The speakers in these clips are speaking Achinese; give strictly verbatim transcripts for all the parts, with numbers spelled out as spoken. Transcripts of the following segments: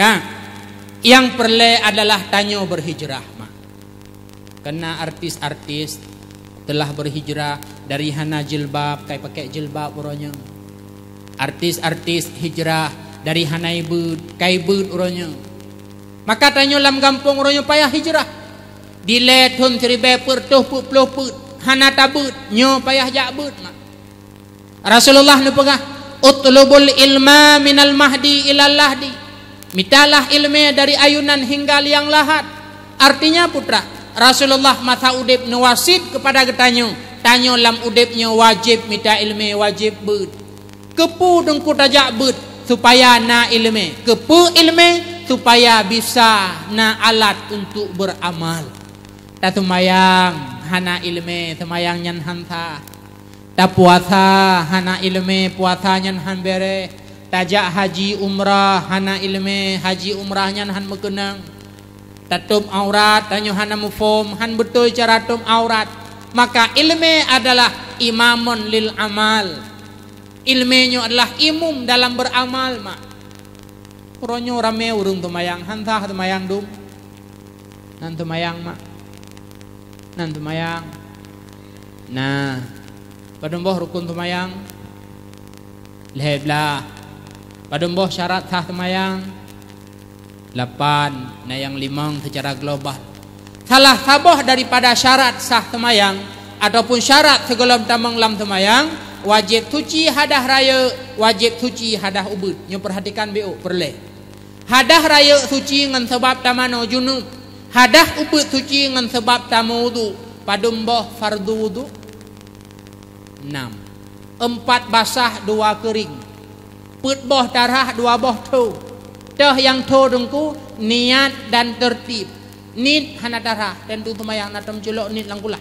Ka, nyang peureulée adalah tanyoe beuhijrah, mak. Keureuna artis-artis teulah beuhijrah dari hana jilbab, kai pakai jilbab uroe nyoe. Artis-artis hijrah dari hana beuet, kai beuet uroe nyoe. Maka tanyoe lam gampông uroe nyoe payah hijrah. Dilée thon siribée peuet reutôh peuet ploh peuet, hana tabeuet, nyoe payah jak beuet, mak. Rasulullah neupeugah, "Utlubul ilma minal mahdi ilal lahdi." Mitalah ilmée dari ayunan hingga liang lahat. Artinya, putra, Rasulullah masa udeb neuwasiet keupada geutanyoe, tanyoe lam udeb nyoe wajéb mita ilmée, wajéb beuet. Keupeue teungku tajak beuet? Supaya na ilmée. Keupeue ilmée? Supaya bisa na alat untuk beuramal. Taseumayang hana ilmée, seumayang nyan han sah. Tapuasa hana ilmée, puasa nyan han béréh. Tajak haji umrah hana ilmée, haji umrah nyan han meukeunong. Tatôb aurat, tanyoe hana muphom, han beutôi cara tôb aurat. Maka ilmée adalah imamun lil amal. Ilmée nyoe adalah imum dalam beuramal, mak. Uroe nyoe ramé ureuëng teumayang, han sah teumayang dum. Nan teumayang, mak. Nan teumayang. Nah, padum boh rukun teumayang? Lhée blaih. Padum boh syarat sah teumayang? Lapan. Na nyang limong seucara global. Salah saboh daripada syarat sah teumayang ataupun syarat sigohlom tamong lam teumayang, wajéb suci hadah rayeuk, wajéb suci hadah ubeuet. Nyoe peurhatikan baik-baik, peureulée. Hadah rayeuk suci ngon sabab tamanoe junub. Hadah ubeuet suci ngon sabab tameuwudu. Padum boh fardu wudu? Nam. Empat basah, dua keuring. Peuet boh tarah, dua boh tho. Teuh nyang tho teungku, niat dan tertib. Niet hana tarah, teuntu teumayang na tom culok niet lam kulah.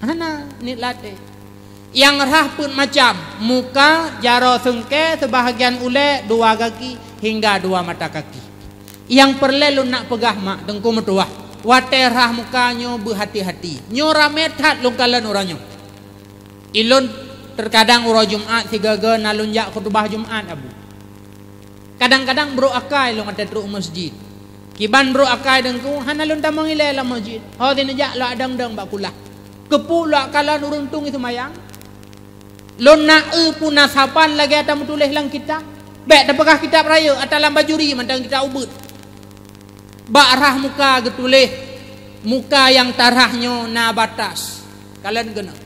Hana, niet lam até. Nyang rhah peuet macam, muka, jaroe seungkée, seubahagian ulée, dua gaki, hingga dua mata kaki. Nyang peureulée lôn nak peugah, mak, teungku meutuwah, watée rhah muka nyoe beuhati-hati. Nyoe ramé that lôn kalon uroe nyoe. Ilôn teukadang uroe Jumat sigoe-goe na lôn jak khutubah Jumat, Abu. Kadang-kadang brok akai lôn watée trok u masjid. Kiban brok akai teungku, hana lôn tamong ilée lam masjid. Ho sineujak lôn dong-dong bak kulah. Keupeue lôn kalon ureuëng tueng seumayang? Lôn na eu peue na saban lagée ata meutuléh lam kitab. Bék tapeugah kitab rayeuk, ata lam bajuri mantong kitab ubeuet. Bak rhah muka geutuléh, muka nyang tarhah nyoe na batas. Kalon keunoe.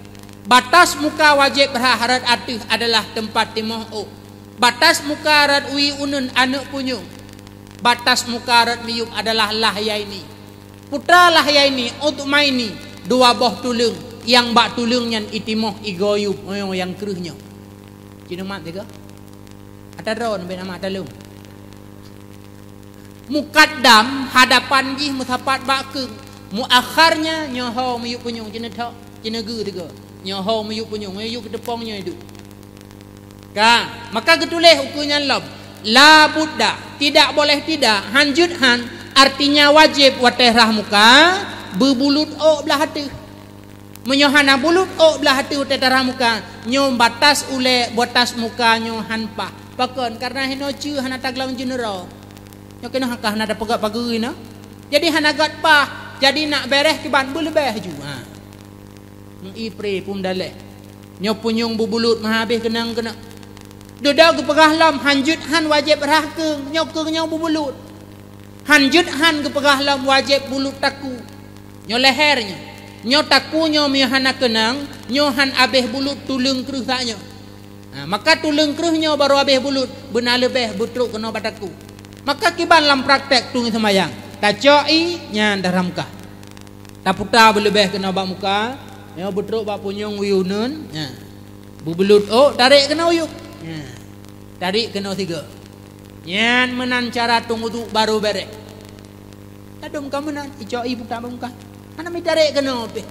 Batas muka wajéb rhah rot ateueh adalah teumpat timoh ôk. Batas muka rot wie uneuen aneuëk punyueng. Batas muka rot miyueb adalah lahyaini. Putra lahyaini, udhmaini, dua boh tuleueng, nyang bak tuleueng nyan itimoh igoyub, nyoe nyang kreueh nyoe. Cina mat tiga. Ata droe neubi nama ata leueng. Mukaddam, hadapan jih meusapat bak keueng. Muakharnya nyoe ho miyueb punyueng, cina thok, cina geu tiga. Nyoe ho miyueb punyueng, miyueb keuteupong nyoe duek. Ka, maka geutuléh ukeue nyan lom. La budda, tidak boleh tidak, han jeuet han, artinya wajéb watée rhah muka, beubulut ôk blaih ateueh. Meunyoe hana bulut ôk blaih ateueh watée tarhah muka, nyoe batas ulée, batas muka nyoe han paih. Pakon? Kareuna hinoe ceue hana taglom jeuneura. Nyoe keunoe ka hana tapeugah pageue na. Jadi hana gét paih. Jadi nak béréh kiban beuleubeh ju. Ha. Meuipré pum daleh. Nyoe punyueng beubulut meuhabéh keunong keunoe. Dudoe geupeugah lom han jeuet han wajéb rhah keueng, nyoe keueng nyoe beubulut. Han jeuet han geupeugah lom wajéb bulut takue. Nyoe leher nyoe. Nyoe takue nyoe meunyoe hana keunong, nyoe han abéh bulut tuleueng kreueh sak nyoe. Ha, maka tuleueng kreueh nyoe barô abéh bulut, beuna leubeh beutrok keunoe bak takue. Maka kiban lam praktek tueng seumayang, tacok ié nyan tarhah muka. Taputa beuleubeh keunoe bak muka, nyoe beutrok bak punyueng wie uneuen, nyan. Beubulut ôk, tarék keunoe uyueb. Nyan. Tarék keunoe sigoe. Nyan meunan cara tueng udhu barô béréh. Tadum ka meunan, icok ié puta bak muka. Hana mita tarék keunoe pih.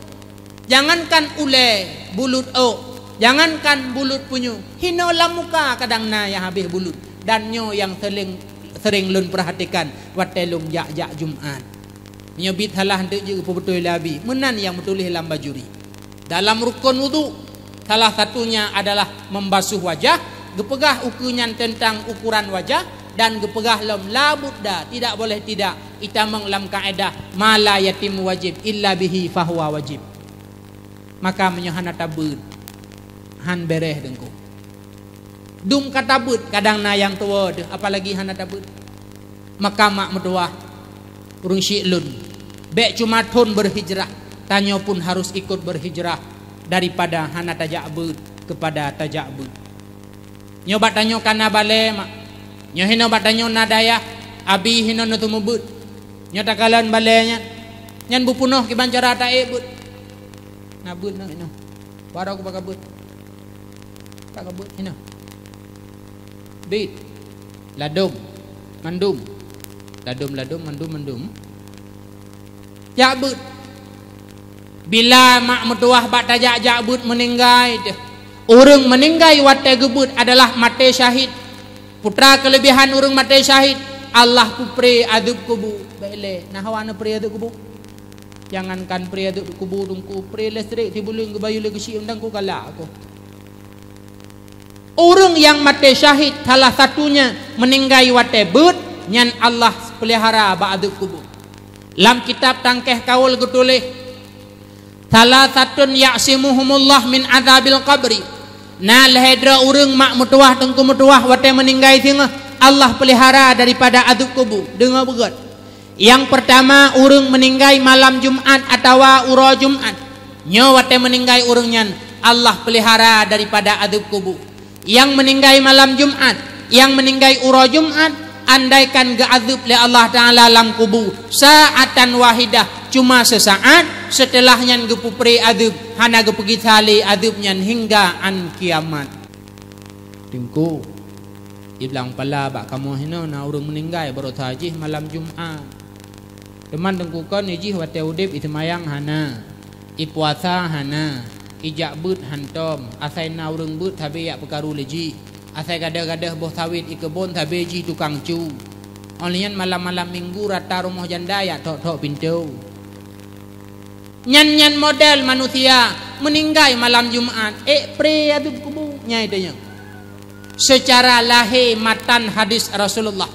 Jangankan ulée bulut ôk, jangankan bulut punyueng, hinoe lam muka kadang na nyang habéh bulut. Dan nyoe nyang seuléng, sering lôn peurhatikan watée lôn jak-jak Jumat. Meunyoe bit salah eunteuk jeuet geupeubeutôi lé Abi, meunan nyang meutuléh lam bajuri. Dalam rukon wudhu, salah satunya adalah membasuh wajah, geupeugah ukeue nyan teuntang ukuran wajah, Dan geupeugah lom, la budda, tidak boleh tidak, itamong lam kaedah, ma la yatimmu wajib illa bihi fahuwa wajib. Maka meunyoe hana tabeuet, han bereh Teungku. Dum ka tabeuet, kadang na nyang tuwoe deuh, apalagi hana tabeuet. Maka mak meutuwah, ureuëng syiek lôn, bék cuma thon berhijrah, tanyoe pun harus ikut berhijrah, daripada hana tajak beuet kepada tajak beuet. Nyoe bak tanyoe ka na balée, mak. Nyoe hinoe bak tanyoe na dayah, abi hinoe neuteumeubeuet. Nyoe takalon balée nyan. Nyan beupunoh kiban cara taék beuet. Na beuet na hinoe. Barô kubaka beuet. Baka beuet hinoe. Bit. Ladom. Mandum. Ladom-ladom, mandum-mandum. Jak beuet. Bila mak meutuwah bak tajak-jak beuet meuninggai teuh. Ureuëng meuninggai watée geubeuet adalah maté syahid. Putra keulebihan ureuëng maté syahid, Allah peupré adeueb kubu. Bék lé, na hawa neupré adeueb kubu? Jangankan pré adeueb kubu Teungku, pré listrik sibuleuen geubayeue lé geusyik undang ku galak ku. Ureuëng nyang maté syahid, salah satunya meuninggai watée beuet, nyan Allah peulihara bak adeueb kubu. Lam kitab Tangkeh Kaul geutuléh, "Salasatun ya'simuhumullah min adzabil qabri." Na lhée droe ureuëng mak meutuwah, teungku meutuwah watée meuninggai singoh, Allah peulihara daripada adeueb kubu. Deungoe beugét. Nyang peurtama, ureuëng meuninggai malam Jumat atawa uroe Jumat. Nyoe watée meuninggai ureuëng nyan, Allah peulihara daripada adeueb kubu. Nyang meuninggai malam Jumat, nyang meuninggai uroe Jumat, andaikan geuadeueb lé Allah Taala lam kubu, sa'atan wahidah, cuma seusaát, seuteulah nyan geupeupré adeueb, hana geupeugisa lé adeueb nyan hingga án kiamat. Teungku, iblang pala bak kamoe hinoe na ureuëng meuninggai baroesa jih malam Jumat. Teuma Teungku kon ijih watée udeb iseumayang hana, ipuasa hana, ijak beuet hantom, asai na ureuëng beuet sabe jak peukaru lé jih, asai gadôh-gadôh boh sawét ikeubon sabe jih tukang cu. Óh lheueh nyan malam-malam minggu rata rumoh janda jak thok-thok pintoe. Nyan-nyan model manusia meuninggai malam Jumat, ék pré adeueb kubu, nyai teuh nyoe. Seucara lahé matan hadis Rasulullah,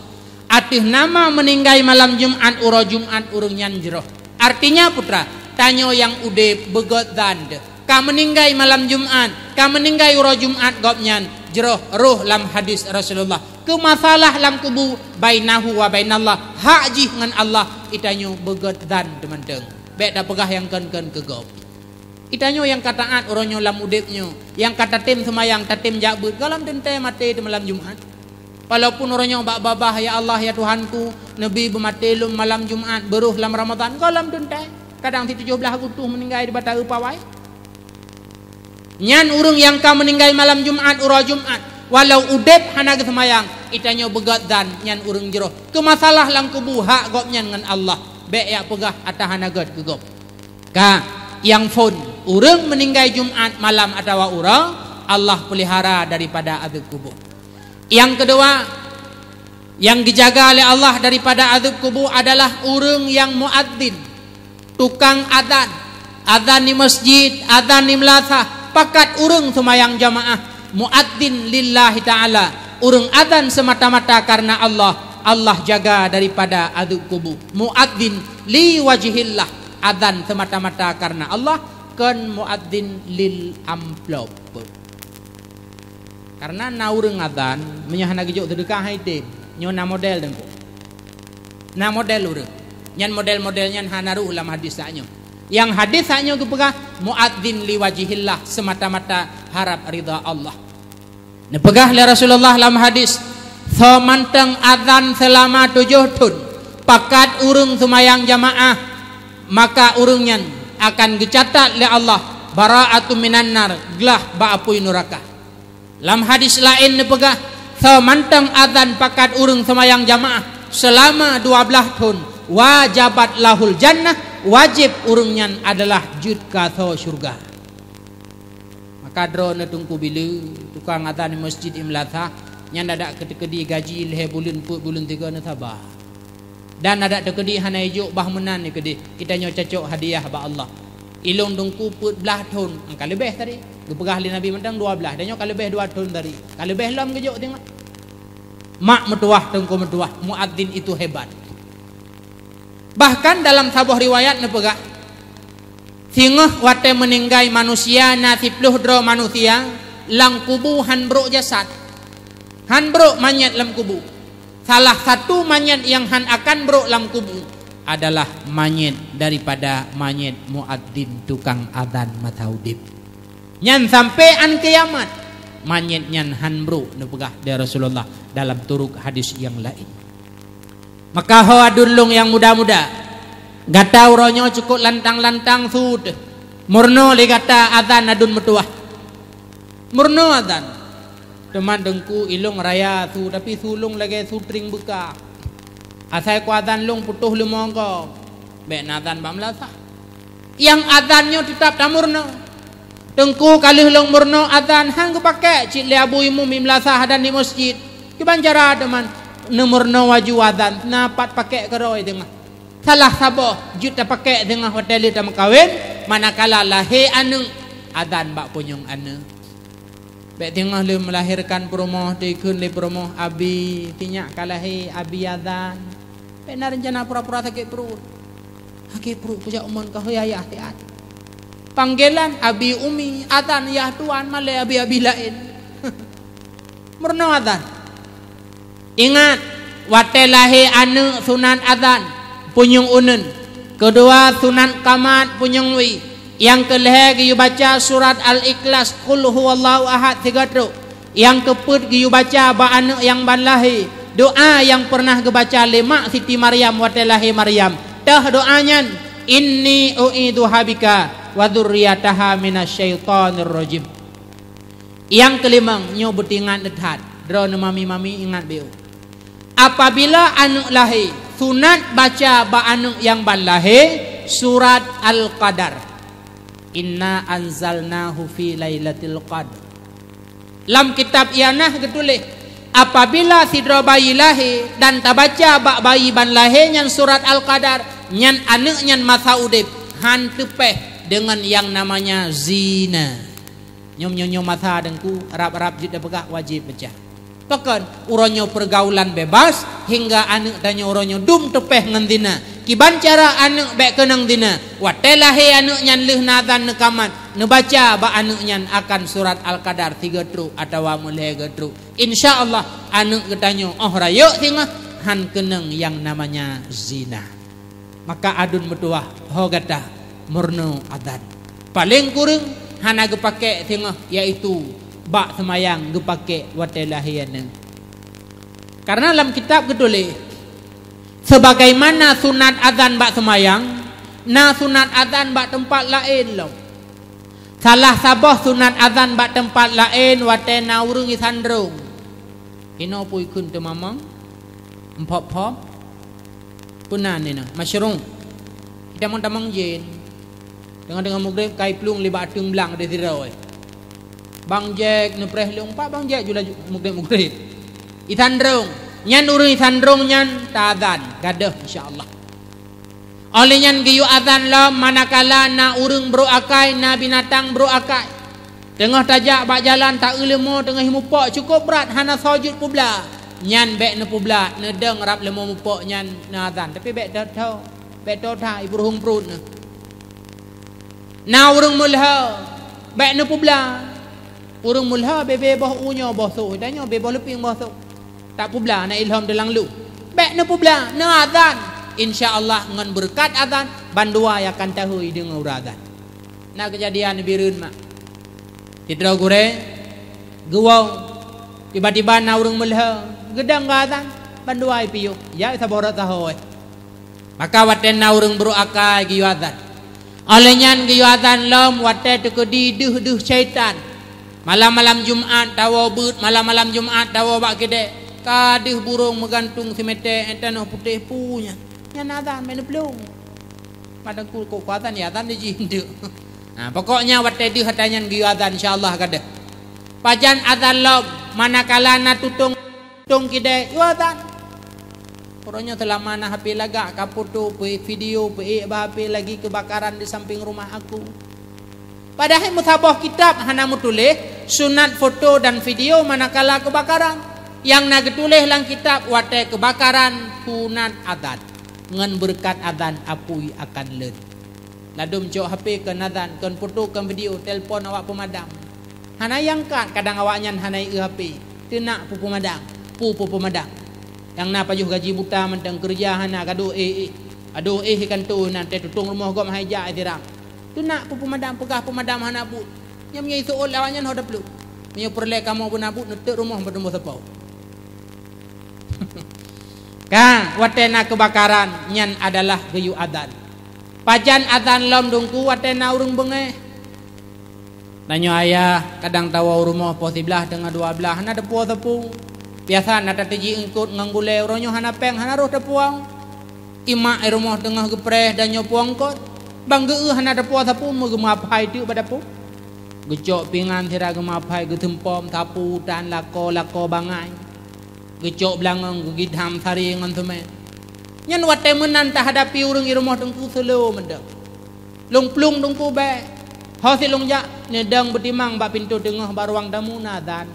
ateueh nama meuninggai malam Jumat, uroe Jumat ureuëng nyan jroh. Artinya, putra, tanyoe nyang udeb beugét zan deuh. Ka meuninggai malam Jumat, ka meuninggai uroe Jumat gobnyan jroh roh lam hadis Rasulullah. Keu masalah lam kubu, bainahu wa bainallah, hak jih ngon Allah, itanyoe beugét zan teuh mantong. Bék tapeugah nyang kon-kon keu gob. Itanyoe nyang ka taát uroe nyoe lam udeb nyoe, nyang ka tatem seumayang, tatem jak beuet, gohlom teuntée maté teuh malam Jumat. Walaupun uroe nyoe bak babah, "Ya Allah, ya Tuhanku, neubi beumaté lom malam Jumat, beuroh lam Ramadhan," gohlom teuntée. Kadang situjoh blaih agustus meuninggai di bata pawai. Nyan ureuëng nyang ka meuninggai malam Jumat, uroe Jumat, walau udeb hana geuseumayang, itanyoe beugét zan nyan ureuëng jroh. Keu masalah lam kubu, hak gobnyan ngon Allah. Bék jak peugah ata hana gét keu gob. Ka, nyang phon, ureuëng meuninggai Jumat malam atawa uroe, Allah peulihara daripada adeueb kubu. Nyang keudua, nyang geujaga lé Allah daripada adeueb kubu adalah ureuëng nyang muadzin, tukang azan, azan di masjid, azan di meulasah, pakat ureuëng seumayang jamaah, muadzin lillahi ta'ala, ureuëng azan seumata-mata karna Allah, Allah jaga daripada adeueb kubu. Muadzin li wajhillah, azan seumata-mata karna Allah, kon muadzin lil amplop. Karna na ureuëng azan, meunyoe hana geujok seudeukah hai tem, nyoe na model Teungku. Na model ureuëng. Nyan model-model nyan hana rôh lam hadis sak nyoe. Nyang hadis sak nyoe geupeugah, muadzin li wajhillah, seumata-mata harab ridha Allah. Neupeugah lé Rasulullah lam hadis, "Soe mantong azan seulama tujoh thon, pakat ureuëng seumayang jamaah, maka ureuëng nyan akan geucatat lé Allah bara'atun minan nar, glah bak apui nuraka." Lam hadis laén neupeugah, "Soe mantong azan pakat ureuëng seumayang jamaah seulama dua blaih thon, wajabat lahul jannah, wajéb ureuëng nyan adalah jeuet keu asoe syeuruga." Maka droeneuh Teungku Bileu, tukang azan di masjid di meulasah, nyan adak teukeudi gaji lhée buleuen peuet buleuen tiga neu saba. Dan adak teukeudi hana ijok bah meunan ikeudeh, itanyoe cocok hadiah bak Allah. Ilôn Teungku peuet blaih thon, ka leubeh tadi. Geupeugah lé Nabi mantong dua blaih, dan nyoe ka leubeh dua thon tadi. Ka leubeh lom geujok teungoh. Mak meutuwah, teungku meutuwah, muadzin itu hebat. Bahkan dalam saboh riwayat neupeugah, singoh watée meuninggai manusia na siploh droe manusia, lam kubu han brok jasad. Han brok manyét lam kubu. Salah satu manyét nyang han akan brok lam kubu adalah manyét daripada manyét muadzin tukang azan masa udeb. Nyan sampoe án kiamat, manyét nyan han brok neupeugah lé Rasulullah dalam turuk hadis nyang laén. Maka ho aduen lôn nyang muda-muda, gata uroe nyoe cukop lantang-lantang su teuh. Meurunoe lé gata azan aduen meutuwah. Meurunoe azan. Teuma teungku, ilôn raya su, tapi su lôn lagée su trieng beuka. Asai ku azan lôn putôh leumo gob, bék na azan bak meulasah. Nyang azan nyoe teutab tameurunoe. Teungku, ka lheueh lôn meurunoe azan han geupakék cit lé Abu Imum di meulasah dan di meuseujid. Kiban cara teuma neumeurunoe laju azan, na pat pakék keudroe teungoh. Salah saboh jeuet tapakék teungoh watée lheueh tameukawen, manakala lahé aneuëk, azan bak punyueng aneuëk. Bék teungoh lheueh meulahérkan peurumoh, teukheun lé peurumoh, "Abi, sinyak ka lahé, Abi azan." Bék na reuncana pura-pura sakét pruet. Sakét pruet kujak umon ka heuya yah siat. Panggilan Abi Umi, azan yah tuan, malée abi-abi laén. Meurunoe azan. Ingat, watée lahé aneuëk sunat azan, punyueng uneuen. Keudua sunat kamat, punyueng wie. Nyang keulhée geuyue baca surat Al-Ikhlas, Qul huwallahu ahad sigoe trok. Nyang keupeuet geuyue baca bak aneuëk nyang ban lahé, doá nyang peureunah geubaca lé mak Siti Maryam watée lahé Maryam. Toh doá nyan, "Inni u'idzuha bika wa dzurriyyataha minasy syaithanir rajim." Nyang keulimong, nyoe beutingat that, droeneuh mami-mami ingat beu. Apabila aneuëk lahé, sunat baca bak aneuëk nyang ban lahé surat Al-Qadar. "Inna anzalnahu fi lailatul qadr." Lam kitab I'anah geutuléh, apabila sidroe bayi lahé dan tabaca bak bayi ban lahé nyan surat Al-Qadar, nyan aneuëk nyan masa udeb han teupéh deungon nyang namanya zina. Nyoe, nyoe, nyoe masa teungku, rab-rab jeuet tapeugah wajéb baca. Pakon, uroe nyoe peurgaulan bebas, hingga aneuëk tanyoe uroe nyoe dum teupéh ngon zina. Kiban cara aneuëk bék keunong zina? Watée lahé aneuëk nyan lheueh na azan neukamat, neubaca bak aneuëk nyan akan surat Al-Qadar sigoe trok atawa meulhée goe trok. Insya Allah, aneuëk geutanyoe óh rayeuk singoh han keunong nyang namanya zina. Maka aduen meutuwah, ho gata meurunoe azan. Paleng kureueng hana geupakék singoh, yaitu bak seumayang geupakék watée lahé aneuëk. Karena lam kitab geutuléh, sebagaimana sunat azan bak seumayang, na sunat azan bak teumpat laén lom. Salah saboh sunat azan bak teumpat laén watée na ureuëng jisandrong. Inoe peue jikheun teumamong, mphop-phop, peue nan inoe, masyru'un. Tamong-tamong jén. Teungoh-teungoh mugreb kai plueng lé bak ateueng blang di sidroe. Bang Jack neupreh lé umpat, Bang Jack ju laju mugreb-mugreb. Jisandrong. Nyan ureuëng jisandrong nyan taazan, gadôh insya Allah. Óh lheueh nyan geuyue azan lom, manakala na ureuëng brok akai, na binatang brok akai. Teungoh tajak bak jalan, taeu leumo teungoh mupok cukop brat, hana soe jeuet peubla. Nyan bék neupeubla, neudong rab leumo mupok nyan neuazan. Tapi bék tho-tho, bék tho that, iburuhong pruet neuh. Na ureuëng meulhö, bék neupeubla. Ureuëng meulhö bebe boh ueh nyoe boh soh, tanyoe bebe boh leuping boh soh. Tapeubla na ilhom teulang lu. Bék neupeubla, neuazan. Insya Allah ngon beureukat azan, bandua nyang akan tahôi deungoe uroe azan. Na keujadian bireuen mak. Sidroe gurée geuwoe, tiba-tiba na ureuëng meulhö, geudong geuazan, bandua ipiôh, jak saboh rot sahoe. Maka watée na ureuëng brok akai geuyue azan. Óh lheueh nyan geuyue azan lom watée teukeudi deuh-deuh syaitan. Malam-malam Jumat tawoe beuet, malam-malam Jumat tawoe bak keudée. Ka deuh burông meugantung simeté, eh, tanoh putéh peue nyan. Nyan azan, bék neuplueng. Padahai ku, ku, ku azan, ya azan di jih, enteuk. Ha, pokoknya watée deuh ata nyan geuyue azan, insya Allah ka deuh. Pajan azan lom, manakala na tutong Tong kidée, yue azan. Uroe nyoe seulama na H P lagak, ka foto, peu-, video, peu-, ék bak H P lagi keubakaran di samping rumah aku. Padahai meusaboh kitab hana meutuléh sunat foto dan video manakala keubakaran. Nyang na geutuléh lam kitab, watée keubakaran sunat azan, ngon beureukat azan apui akan leuet. Ladôm cok H P keu azan, keu foto, keu video, telepon awak peumadam. Hana nyang kat, kadang awaknyan hana eu H P. Teunak peue peumadam, peue peumadam. Nyang na pajoh gaji buta mantong, keureuja hana, gadôh éh-éh. Gadôh éh di kantô nan, teuh tutong rumoh gob hai jak siram. Teunak peue peumadam, peugah peumadam hana buet. Nyang meunyoe iseuôt lé awaknyan ho taplueng. Meunyoe peureulée kamoe beuna buet, neuteuk rumoh bak rumoh sapo. Ka, watée na keubakaran, nyan adalah geuyue azan. Pajan azan lom Teungku, watée na ureuëng beungéh. Tanyoe ayah, kadang tawoe u rumoh poh siblaih teungoh dua blaih, hana teupuwoe sapeue. Biasa na tateujiek eungkôt ngon gulée, uroe nyoe hana péng, hana roh teupuwoe. Imak i rumoh teungoh geupreh dan nyoe puwoe eungkôt. Ban geu-eu hana teupuwoe sapeue, meugeumeuaphai teuk bak dapu. Geucok pingan sira geumeuaphai, geuseumpom sapu tan, lakoe-lakoe bangai. Geucok beulangong, geugiet ham sari ngon seumén. Nyan watée meunan tahadapi ureuëng i rumoh Teungku, seulô mantong. Lôn plueng Teungku bék. Ho sit lôn jak, neudong beutimang bak pintoe teungoh bak ruang tamu na azan.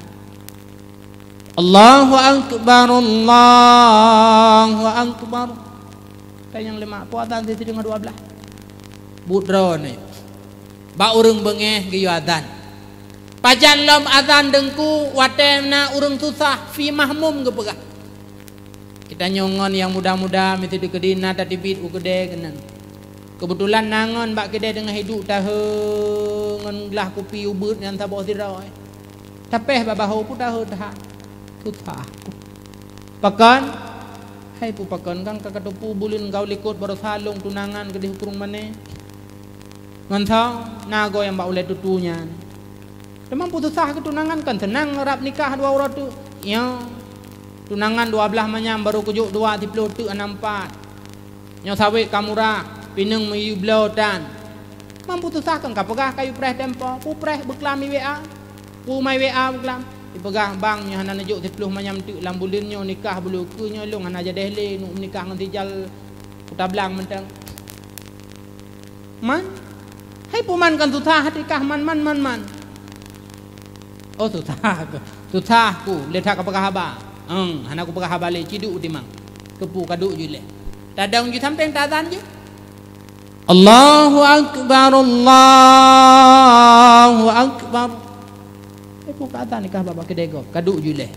Allahu akbar, Allahu akbar. Tanyong leumah, peue azan siteungoh dua blaih? Buet droeneuh. Bak ureuëng beungéh geuyue azan. Pajan lom azan Teungku, watée na ureuëng susah, fi mahmum geupeugah. Geutanyoe ngon nyang muda-muda, miseue di keudina tateubiet u keudée keunan. Keubeutulan na ngon bak keudée teungoh iduek tahe ngon glah kupi ubeut nyan saboh sidroe. Tapéh bak bahô, peue tahe that. Susah. Pakon? Hai peue pakon, kan ka kateupeue buleuen ka u likot baroesa lôn tunangan keudeh u Krueng Mané. Ngon soe? Na goe nyang bak ulée tutu nyan. Teuma peue susah keu tunangan, kan seunang rab nikah dua uroe teuk. Nyoe, tunangan dua blaih manyam, barô geujok dua, siploh teuk hana meupat. Nyoe sawét ka murah, pineung meuyue bloe tan. Teuma peue susah, kan ka peugah kayue preh tempo. Peue preh, beuklam i W A. Peue mai W A beuklam. Ipeugah, "Bang, nyoe hana neujok siploh manyam teuk lam buleuen nyoe, nikah buleuen keue nyoe, lôn hana jadeh lé, neuk meunikah ngon sijal Kuta Blang mantong." Man? Hai peue man, kan susah, até kah man, man, man, man. Oh, susah ku. Susah ku, lé that ka peugah haba. Eng, hana kupeugah haba lé, ciduek timang. Keupeue kaduek ju lé. Tadong ju sampéng, tazan ju. Allahu akbar, Allahu akbar. Eh, peue ka azan nikah bak keudée gob, kaduek ju lé.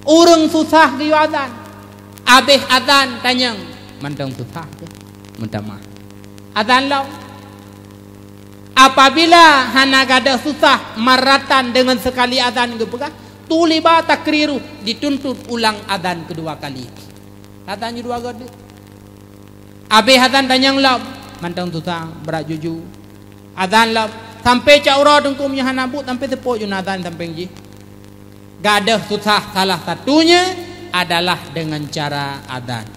Ureuëng susah geuyue azan. Abéh azan tanyong, mantong susah tu. Meutamah. Azan lom. Apabila hana gadôh susah, marratan, deungon seukali azan geupeugah, tuliba takriruh, dituntut ulang azan keudua kali. Azan ju dua goe teuk. Abéh azan tanyong lom, mantong susah, brat juju. Azan lom, sampoe cot uroe Teungku, meunyoe hana buet, sampoe seupôt ju na azan sampéng jih. Gadôh susah salah satunya adalah dengan cara azan.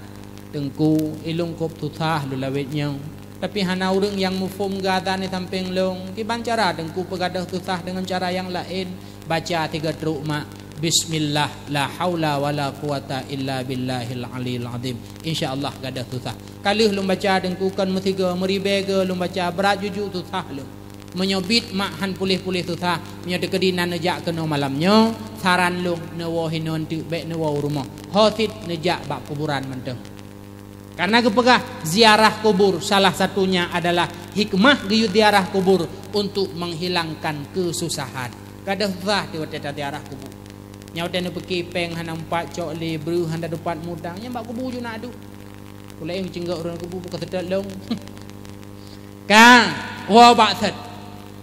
Teungku, ilôn kôb susah lôn lawét nyoe, tapi hana ureuëng nyang muphom geuazan di sampéng lôn. Kiban cara Teungku peugadôh susah deungon cara nyang laén? Baca tiga trok mak, "Bismillah, la haula wala quwata illa billahil aliyil azim." Insya Allah gadôh susah. Ka lheueh lôn baca Teungku, kon meusigoe, meuribée goe lôn baca, brat juju susah lôn. Meunyoe biet mak han puléh-puléh susah, meunyoe teukeudi na neujak keunoe malam nyoe, saran lôn neuwoe hinoe teuk, bék neuwoe u rumoh. Ho sit neujak bak kuburan mantong. Karena geupeugah ziarah kubur salah satunya adalah hikmah geuyue ziarah kubur untuk menghilangkan kesusahan. Gadôh susah di watée taziarah kubur. Nyoe watée neupiké péng hana meupat cok lé, breuh hana teupat mutang, nyang bak kubu ju na duek. Ulée meucinggok ureuëng kubu buka seutôt lông. Ka, woe bak sot.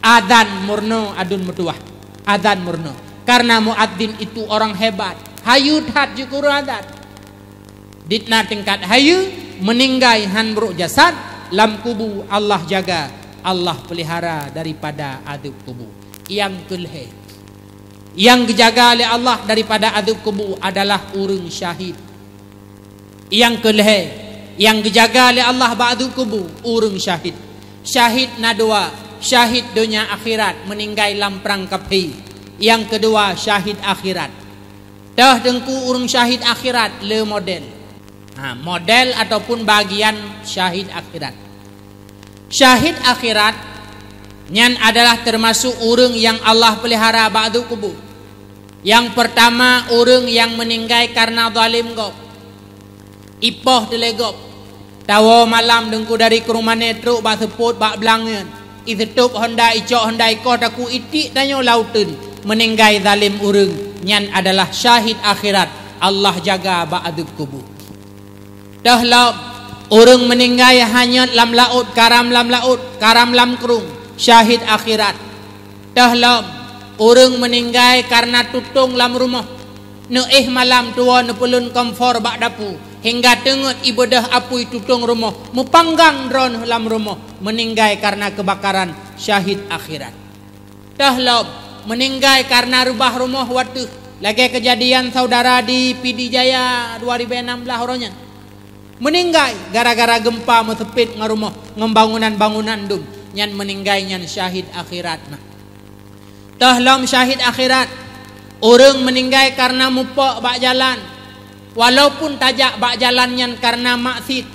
Azan murno adun meutuwah. Azan murno. Karena muadzin itu orang hebat. Hayeue that jikuru azan. Ditna tingkat hayeue, meuninggai han brok jasad, lam kubu Allah jaga, Allah peulihara daripada adeueb kubu. Nyang keulhée, nyang geujaga lé Allah daripada adeueb kubu adalah ureuëng syahid. Nyang keulhée, nyang geujaga lé Allah bak adeueb kubu, ureuëng syahid. Syahid na dua, syahid donya akhirat, meuninggai lam prang kaphé. Nyang keudua, syahid akhirat. Toh Teungku, ureuëng syahid akhirat le model. Ha, model ataupun bagian syahid akhirat. Syahid akhirat nyan adalah teumasok ureuëng nyang Allah peulihara bak adeueb kubu. Nyang peurtama, ureuëng nyang meuninggai kareuna zalim gob. Ipoh teuh lé gob. Tawoe malam Teungku dari Krueng Mané trok bak seupôt bak blang nyan. Iseutôb honda, icok honda, ikoh takue, itiek tanyoe lam uteuen. Meuninggai zalim ureuëng, nyan adalah syahid akhirat. Allah jaga bak adeueb kubu. Teuh lom, ureuëng meuninggai hanyot lam laôt, karam lam laôt, karam lam krueng, syahid akhirat. Teuh lom, ureuëng meuninggai kareuna tutong lam rumoh. Neuéh malam tuwoe neupeulon kompor bak dapu, hingga teungeut ibeudôh apui tutong rumoh, meupanggang droeneuh lam rumoh, meuninggai kareuna keubakaran, syahid akhirat. Teuh lom, meuninggai kareuna reubah rumoh wateuh, lagée keujadian saudara di Pidie Jaya dua ribu enam belas uroe nyan. Meuninggai gara-gara geumpa meuseupet ngon rumoh, ngon bangunan-bangunan dum, nyan meuninggai nyan syahid akhirat na. Teuh lom syahid akhirat, ureuëng meuninggai kareuna mupok bak jalan, walaupun tajak bak jalan nyan kareuna maksiet.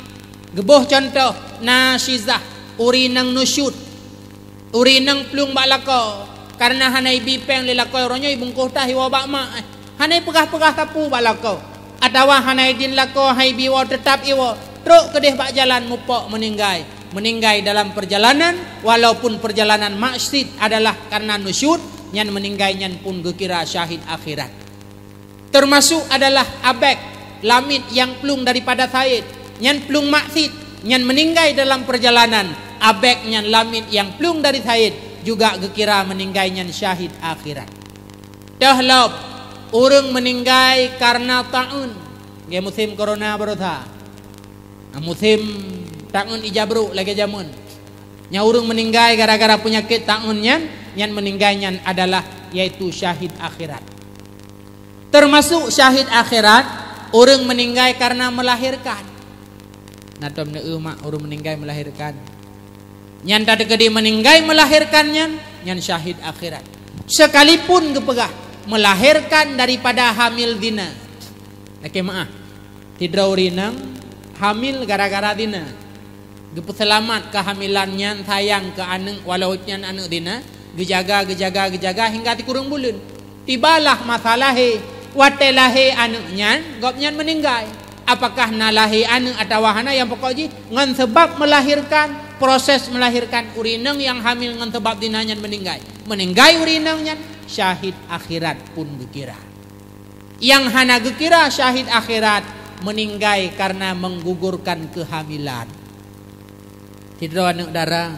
Geuboh cuntoh, na syizah, ureuëng nyang nusyut. Ureuëng nyang plueng bak lakoe, kareuna hana ibi péng lé lakoe, uroe nyoe ibungkôh tah iwoe bak mak, eh, hana ipeugah-peugah sapeue bak lakoe, atawa hana idin lakoe hai ibi woe, teutab iwoe, trok keudeh bak jalan mupok meuninggai. Meuninggai dalam peurjalanan, walaupun peurjalanan maksiet adalah kareuna nusyut, nyan meuninggai nyan pun geukira syahid akhirat. Teumasok adalah abék, lamiet nyang plueng daripada sayeuet, nyan plueng maksiet, nyan meuninggai dalam peurjalanan, abék nyan lamiet nyang plueng dari sayeuet juga geukira meuninggai nyan syahid akhirat. Teuh lom, ureuëng meuninggai kareuna taun, lagée musém korona baroesa. Nah, musém taun ija brok lagée jameun. Nyang ureuëng meuninggai gara-gara peunyakét taun nyan, nyan meuninggai nyan adalah, yaitu syahid akhirat. Teumasok syahid akhirat, ureuëng meuninggai kareuna meulahérkan. Na tom neueu mak ureuëng meuninggai meulahérkan. Nyan tateukeudi meuninggai meulahérkan nyan, nyan syahid akhirat. Sekalipun geupeugah meulahérkan daripada hamil zina. Lakée meuáh, sidroe ureuëng inong hamil gara-gara zina. Geupeuseulamat keuhamilan nyan, sayang keu aneuëk walau nyan aneuëk zina, geujaga, geujaga, geujaga hingga sikureueng buleuen. Tibalah masa lahé, watée lahé aneuëk nyan, gobnyan meuninggai. Apakah na lahé aneuëk atawa hana, nyang pokok jih ngon sabab meulahérkan, proses meulahérkan ureuëng inong nyang hamil ngon sabab zina nyan meuninggai. Meuninggai ureuëng inong nyan, syahid akhirat pun geukira. Nyang hana geukira syahid akhirat, meuninggai kareuna menggugurkan keuhamilan. Sidroe aneuëk dara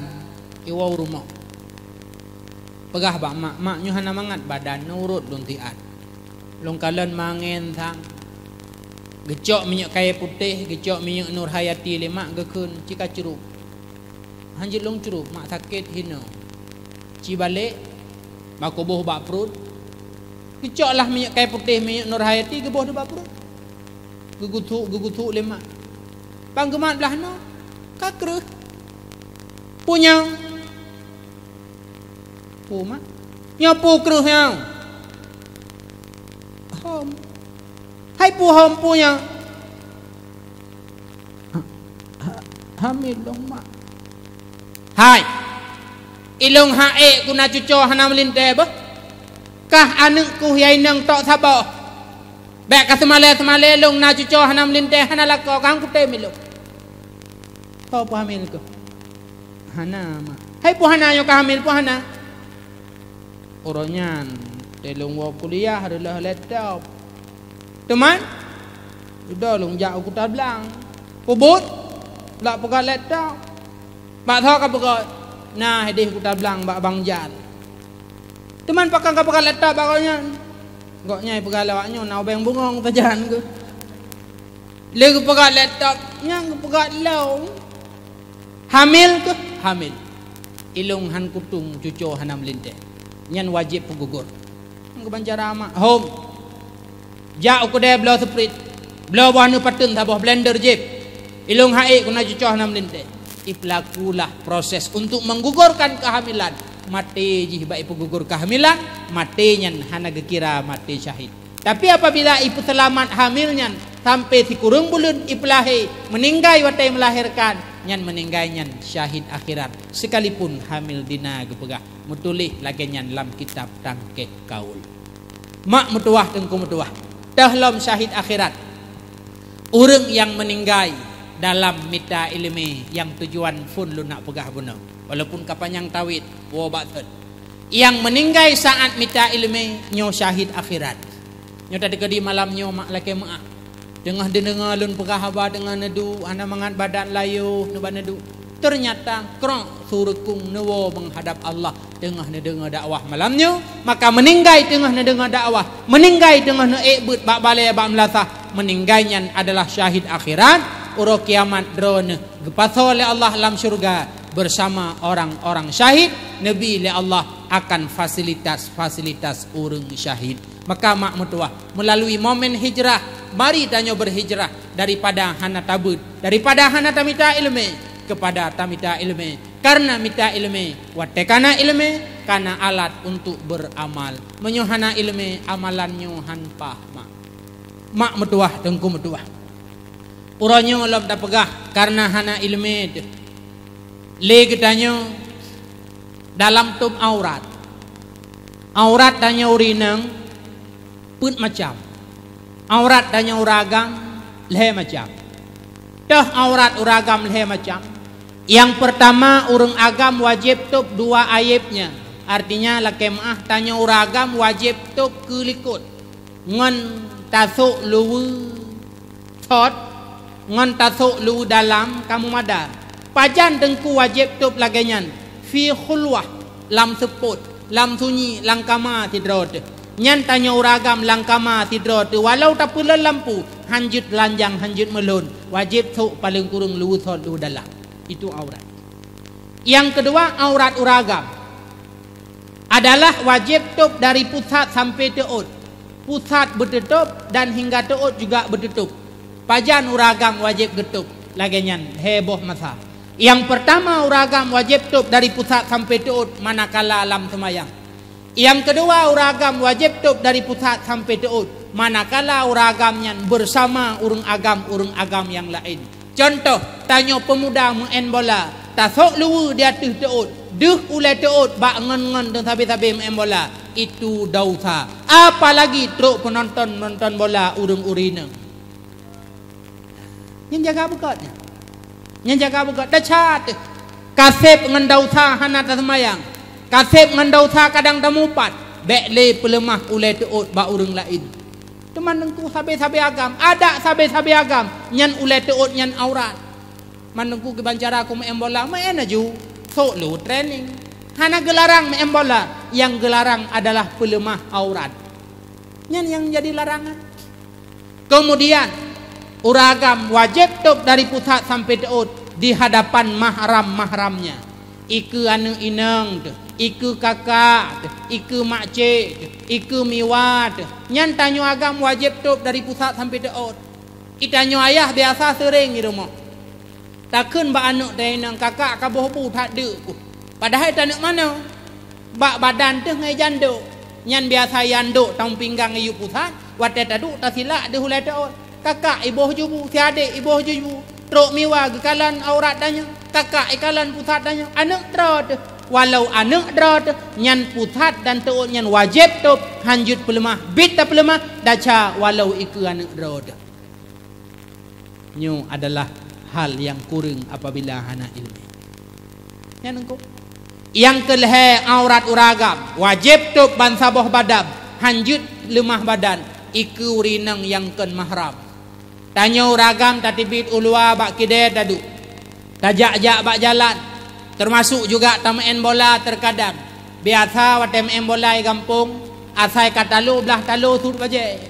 iwoe u rumoh, peugah bak mak, "Mak, nyoe hana mangat badan, nyoe urot lôn siat. Lôn kalon mangen sang." Geucok minyeuk kayée putéh, geucok minyeuk Nur Hayati lé mak, geukheun, ci ka crôb. Han jeuet lôn crôb, mak, sakét hinoe. Ci balek, bak kuboh bak pruet. Geucok lah minyeuk kayée putéh, minyeuk Nur Hayati geuboh di bak pruet. Geugusuk, geugusuk lé mak. Ban geumat blaih nyoe, ka kreueh. Peue nyoe? Peue, mak? Nyoe peue kreueh nyoe? Hom. Hai peue hom, peue nyoe? Ha, ha, hamil lôn, mak. Hai, ilôn han ék ku na cucoe hana meulintée beuh. Kah aneuëk ku nyang inong tok saboh. Bék ka seumalée-seumalée lôn na cucoe hana meulintée, hana lakoe, ka han kutem ilôn. Ho, peue hamil keuh? Hana, mak. Hai peue hana, nyoe ka hamil peue hana? Uroe nyan, teuh lôn woe kuliah reuloh laptop. Teuma, dudoe lôn jak u Kuta Blang. Peubuet, lak peugöt laptop. Bak soe ka peugöt? Na idéh Kuta Blang bak Bang Jal. Teuma pakon ka peugöt laptop bak gobnyan? Gobnyan peugah lé awaknyoe na ubeng bungöng sajan keuh. Lé geupeugöt laptop, nyan geupeugöt lom. Hamil keuh? Hamil. Ilôn han kutem cucoe hana meulintée. Nyan wajéb peugugor. Ngon keubancara mak. Hom. Jak u keudè bloe seuprit. Bloe boh aneuëk pateuen saboh, blender jép. Ilôn han ék ku na cucoe hana meulintée. Ipeulakulah proses untuk menggugurkan kehamilan. Maté jih bak ipeugugor kehamilan, maté nyan hana geukira maté syahid. Tapi apabila ipeuseulamat hamil nyan sampai sikureueng buleuen ipeulahé, meuninggai watée meulahérkan, nyan meuninggai nyan syahid akhirat, sekalipun hamil zina geupeugah, meutuléh lagée nyan lam kitab Tangkeh Kaul. Mak meutuwah, teungku meutuwah, teuh lom syahid akhirat. Ureuëng nyang meuninggai dalam mita iéleumé nyang tujuan phon lôn nak peugah bunoe. Walaupun ka panyang tawét, woe bak thon. Nyang meuninggai saát mita iéleumé nyoe syahid akhirat. Nyoe tateukeudi malam nyoe mak lakée meuáh. Teungoh neudeungoe lôn peugah haba, teungoh neuduek hana mangat badan, layôh neuba neuduek. Teunyata krok su reukong neuwoe meuhadab Allah teungoh neudeungoe dakwah malam nyoe. Maka meuninggai teungoh neudeungoe dakwah, meuninggai teungoh neuék beuet bak balée bak meulasah, meuninggai nyan adalah syahid akhirat. Uroe kiamat droeneuh geupasoe lé Allah lam syeuruga bersama orang-orang syahid, neubi lé Allah akan fasilitas-fasilitas ureuëng syahid. Maka mak meutuwah, melalui momen hijrah, mari tanyoe berhijrah daripada hana tabeuet, daripada hana tamita iéleumé, kepada tamita iéleumé. Karena mita iéleumé, watée kana iéleumé, kana alat untuk beramal. Meunyoe hana iéleumé, amalan nyoe han paih, mak. Mak meutuwah, teungku meutuwah, uroe nyoe lom tapeugah karena hana iéleumé teuh. Lé geutanyoe dalam tôb aurat. Aurat tanyoe ureuëng inong peuet macam. Aurat tanyoe ureuëng agam lhée macam. Teuh aurat ureuëng agam lhée macam. Nyang peurtama, ureuëng agam wajéb tôb dua ayeb nyan. Artinya, lakée meuáh, tanyoe ureuëng agam wajéb tôb keu likot ngon tasôk luweue thot ngon tasôk luweue dalam ka meumada. Pajan teungku wajéb tôb lagée nyan? Fi khulwah, lam seupôt, lam sunyi, lam kama sidroe teuh. Nyan tanyoe ureuëng agam lam kama sidroe teuh, walau tapeulon lampu, han jeuet lanjang, han jeuet meulon, wajéb sôk paleng kureueng luweue thot luweue dalam. Itu aurat. Nyang keudua, aurat ureuëng agam adalah wajéb tôb dari pusat sampai teuôt. Pusat beuteutob dan hingga teuôt juga beuteutob. Pajan ureuëng agam wajéb geutôb lagée nyan? Lhée boh masa. Nyang peurtama, ureuëng agam wajéb tôb dari pusat sampai teuôt manakala lam seumayang. Nyang keudua, ureuëng agam wajéb tôb dari pusat sampai teuôt manakala ureuëng agam nyan bersama ureuëng agam-ureuëng agam nyang laén. Cuntoh, tanyoe peumuda meu'en bola, tasôk luweue di ateueh teuôt, deuh ulée teuôt bak ngon-ngon dan sabe-sabe meu'en bola, itu desya. Apalagi trok peunonton meunonton bola ureuëng-ureuëng inong. Nyan jaga beugét nyan. Nyan jaga beugét, desya teuh. Ka seb ngon desya hana taseumayang, ka seb ngon desya kadang tamupat, bék lé peuleumah ulée teuôt bak ureuëng laén. Teuma teungku sabe-sabe agam, adak sabe-sabe agam, nyan ulée teuôt nyan aurat. Man teungku kiban cara ku meu'en bola, meu'en laju, sôk lôn training. Hana geularang meu'en bola, nyang geularang adalah peuleumah aurat. Nyan nyang jadi larangan. Keumudian, ureuëng agam wajéb tôb dari pusat sampai teuôt di hadapan mahram-mahramnya. Ikeue aneuëk inong teuh, ikeue kakak teuh, ikeue makcék teuh, ikeue miwa teuh. Nyan tanyoe agam wajéb tôb dari pusat sampai teuôt. Itanyoe ayah biasa seuréng di rumoh. Takheun bak aneuëk teuh inong, "Kakak ka boh bu that deuk ku." Padahai taneuëk manoe. Bak badan teuh ngai jandok. Nyan biasa jandok taung pinggang iyup pusat, watée taduek tasilak deuh ulée teuôt. Kakak iboh ju bu, si adék iboh ju bu. Trok miwa geukalon aurat tanyoe, kakak ikalon pusat tanyoe, aneuëk droe teuh. Walau aneuëk droe teuh, nyan pusat dan teuôt nyan wajéb tôb, han jeuet peuleumah, biet tapeuleumah, desya walau ikeue aneuëk droe teuh. Nyoe adalah hal nyang kureueng apabila hana iéleumé. Nyan teungku. Nyang keulhée, aurat ureuëng agam wajéb tôb bansaboh badan, han jeuet leumah badan, ikeue ureuëng inong nyang kon mahram. Tanyoe ureuëng agam tateubiet u luwa bak kidée taduek, tajak-jak bak jalan, teumasok juga tameu'en bola teukadang. Biasa watée meu'en bola di gampông, asai ka talo blaih talo sut bajée.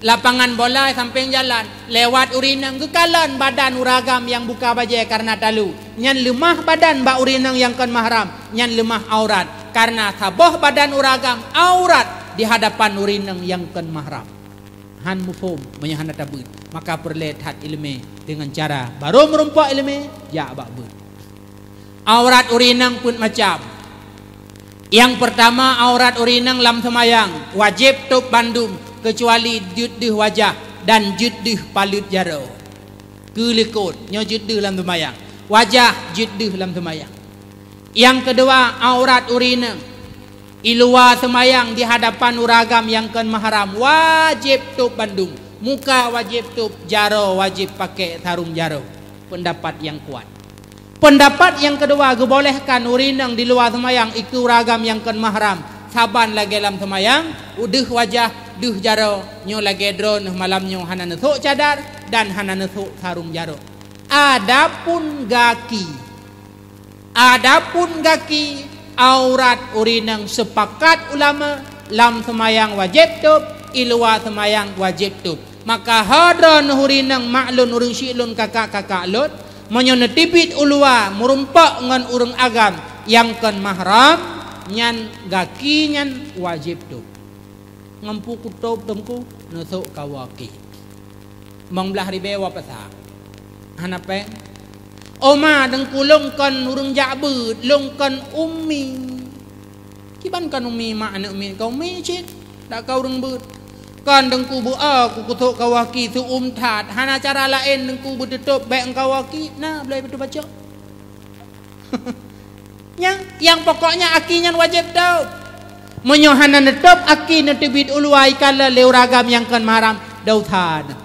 Lapangan bola sampéng jalan, lewat ureuëng inong geukalon badan ureuëng agam nyang buka bajée kareuna talo. Nyan leumah badan bak ureuëng inong nyang kon mahram, nyan leumah aurat. Kareuna saboh badan ureuëng agam aurat di hadapan ureuëng inong nyang kon mahram. Han muphom meunyoe hana tabeuet, maka peureulée that iéleumé deungon cara barô meurumpok iéleumé jak bak beuet. Aurat ureuëng inong peuet macam. Nyang peurtama, aurat ureuëng inong lam seumayang wajéb tôb bandum, keucuali jeuet deuh wajah dan jeuet deuh paleuet jaroe. Keu likot, nyoe jeuet deuh lam seumayang. Wajah jeuet deuh lam seumayang. Nyang keudua, aurat ureuëng inong I luwa seumayang di hadapan ureueng agam nyang kon mahram wajéb tôb bandum. Muka wajéb tôb, jaroe wajéb pakék sarong jaroe. Peundapat nyang kuat. Peundapat nyang keudua, geubolehkan ureueng inong di luwa seumayang ikeue ureueng agam nyang kon mahram, saban lagée lam seumayang, deuh wajah, deuh jaroe, nyoe lagée droeneuh malam nyoe hana neusôk cadar dan hana neusôk sarong jaroe. Adapun gaki, Adapun gaki, aurat ureueng inong, seupakat ulama, lam seumayang wajéb tôb, i luwa seumayang wajéb tôb. Maka ho droeneuh ureueng inong, mak lôn, ureueng syik lôn, kakak-kakak lôn, meunyoe neuteubiet u luwa meurumpok ngon ureueng agam nyang kon mahram, nyan gaki nyan wajéb tôb. Ngon peue kutôb, Teungku? Neusôk kawaki. Limong blaih ribée wa pasa. Hana péng. Oma, Teungku, lôn kon ureueng jak beuet, lôn kon ummi. Kiban kon ummi, mak aneuk miet ka ummi cit, dak ka ureueng beuet. Kon, Teungku, beu-o ku kusôk kawaki, seu-uem that. Hana cara laén, Teungku, beuteutob bék kawaki, na bloe beuteubaca. Nyan, nyang pokoknya aki nyan wajéb tôb. Meunyoe hana neutôb aki, neuteubiet u luwa ikalon lé ureueng agam nyang kon mahram, desya na.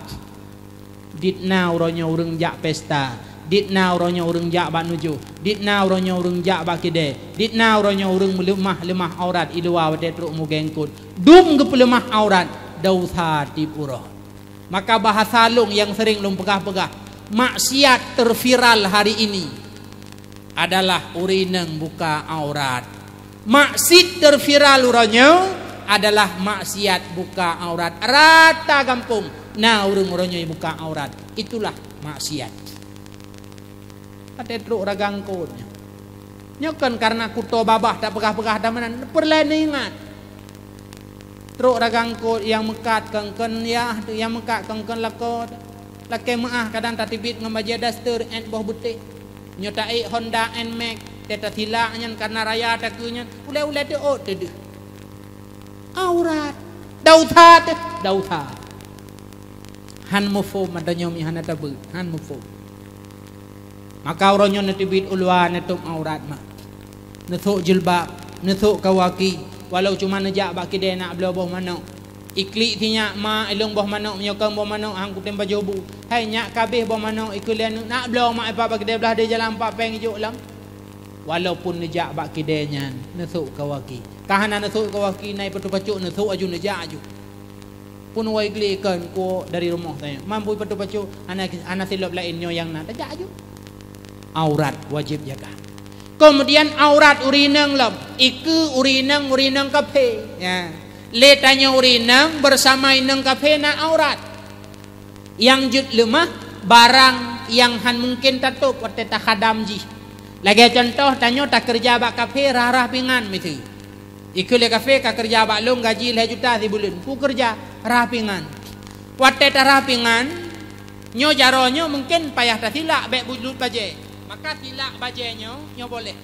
Dit na uroe nyoe ureueng jak pesta, dit na uroe nyoe ureueng jak bak nujoh, dit na uroe nyoe ureueng jak bak kidée, dit na uroe nyoe ureueng meuleumah-leumah aurat i luwa watée trok meugengkot, dum geupeuleumah aurat, desya tieb uroe. Maka bahasa lôn nyang sering lôn peugah-peugah, maksiat terviral hari ini adalah ureueng inong buka aurat. Maksiat terviral uroe nyoe adalah maksiat buka aurat. Rata gampông na ureueng uroe nyoe buka aurat. Itulah maksiat. Watée trok ragangkot nyoe. Nyoe kon kareuna kuto babah tapeugah-peugah dan meunan, peureulée neuingat. Trok ragangkot nyang meukat kongkon yah, nyang meukat kongkon lakoe. Lakée meuáh kadang tateubiet ngon bajée daster, ék boh beutéh. Nyoe taék Honda Nmax, teuh tasilak nyan kareuna raya takue nyan, ulée-ulée teuôt teudeuh. Aurat. Desya teuh, desya. Han muphom, ata nyoe mi hana tabeuet, han muphom. Maka uroe nyoe neuteubiet u luwa neutôb aurat mak. Neusôk jilbab, neusôk kawaki, walau cuma neujak bak kidée nak bloe boh manok. Iklik si nyak, "Ma, ilôn boh manok, meunyoe kon boh manok han kutem pajoh bu." "Hai nyak, kabeh boh manok," ikheun lé aneuk, "nak bloe mak ipak bak kidée blah di jalan pat péng ijok lam." Walaupun neujak bak kidée nyan, neusôk kawaki. Ka hana neusôk kawaki, na ipatôh pacok, neusôk aju, neujak aju. Pun wai glé kon kuok dari rumoh tanyoe. Mampu ipatôh pacok, hana, hana silop laén nyoe nyang na, tajak aju. Aurat wajéb jaga. Keumudian aurat ureueng inong lom, ikeue ureueng inong, ureueng inong kafé. Ya. Lé tanyoe ureueng inong bersama inong kafé na aurat. Nyang jeuet leumah, barang nyang han mungken tatôb watée takhadam jih. Lagée cuntoh, tanyoe takeureuja bak kafé rhah-rhah pingan miseue. Ikheun lé kafé, "Kakeureuja bak lôn gaji lhée juta sibuleuen." Kukeureuja rhah pingan. Watée tarhah pingan, nyoe jaroe nyoe mungken payah tasilak bék bulut bajée. Maka silak bajée nyoe, nyoe boleh.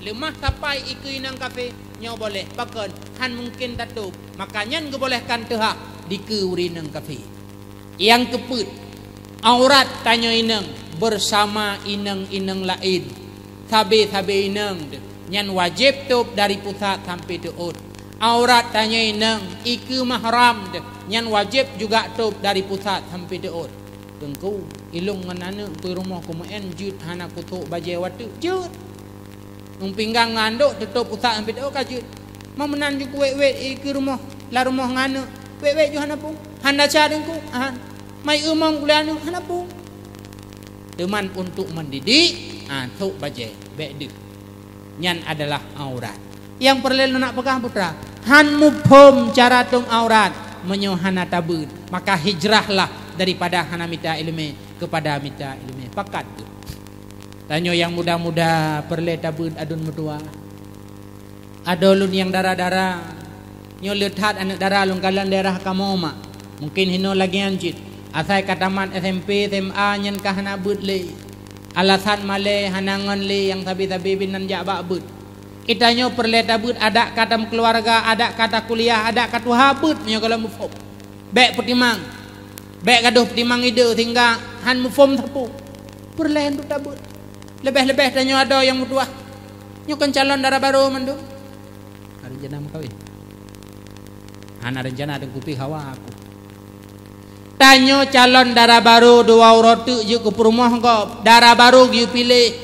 Leumah sapai ikeue inong kafé, nyoe boleh. Pakon? Han mungken tatôb. Maka nyan geubolehkan teuhah dikeue ureueng inong kafé. Nyang keupeuet, aurat tanyoe inong bersama inong-inong laén. Sabe-sabe inong deuh, nyan wajéb tôb dari pusat sampai teuôt. Aurat tanyoe inong ikeue mahram deuh, nyan wajéb juga tôb dari pusat sampai teuôt. Teungku, ilôn ngon aneuk keu rumoh kumeu'en jeuet hana kusôk bajée watée jeuet. Ngon pinggang ngon andok teutôb pusat sampai teuôt ka jeuet. Ma meunan ju kuwét-wét ikeue rumoh, lam rumoh ngon aneuk. Wét-wét ju hana pung. Han desya Teungku, han. Mai eumong kulée aneuk, hana pung. Teuma untuk mendidik, ha, sôk bajée, bék deuh. Nyan adalah aurat. Nyang peureulée lôn nak peugah putra, han muphom cara tôb aurat meunyoe hana tabeuet, maka hijrahlah daripada hana mita iéleumé keupada mita iéleumé. Pakat geuh. Tanyoe nyang muda-muda peureulée tabeuet aduen meutuwah. Adoe lôn nyang dara-dara, nyoe le that aneuk dara lôn kalon daerah kamoe mak. Mungken hinoe lagée nyan cit, asai ka tamat S M P, S M A nyan ka hana beuet lé. Alasan malée hana ngon lé nyang sabe-sabe binan jak bak beuet. Geutanyoe peureulée tabeuet adak ka tameukeuluwarga, adak ka takuliah, adak ka tuha beuet meunyoe gohlom muphom. Bék peutimang. Bék gadôh peutimang ide sehingga han muphom sapeue. Peureulée untuk tabeuet. Leubeh-leubeh tanyoe adoe nyang meutuwah. Nyoe kon calon dara barô mandum. Hari Rencana meukawen. Hana rencana, teungku pih hawa aku. Tanyoe calon dara barô dua uroe teuk jeuet keu peurumoh gob. Dara barô geuyue piléh.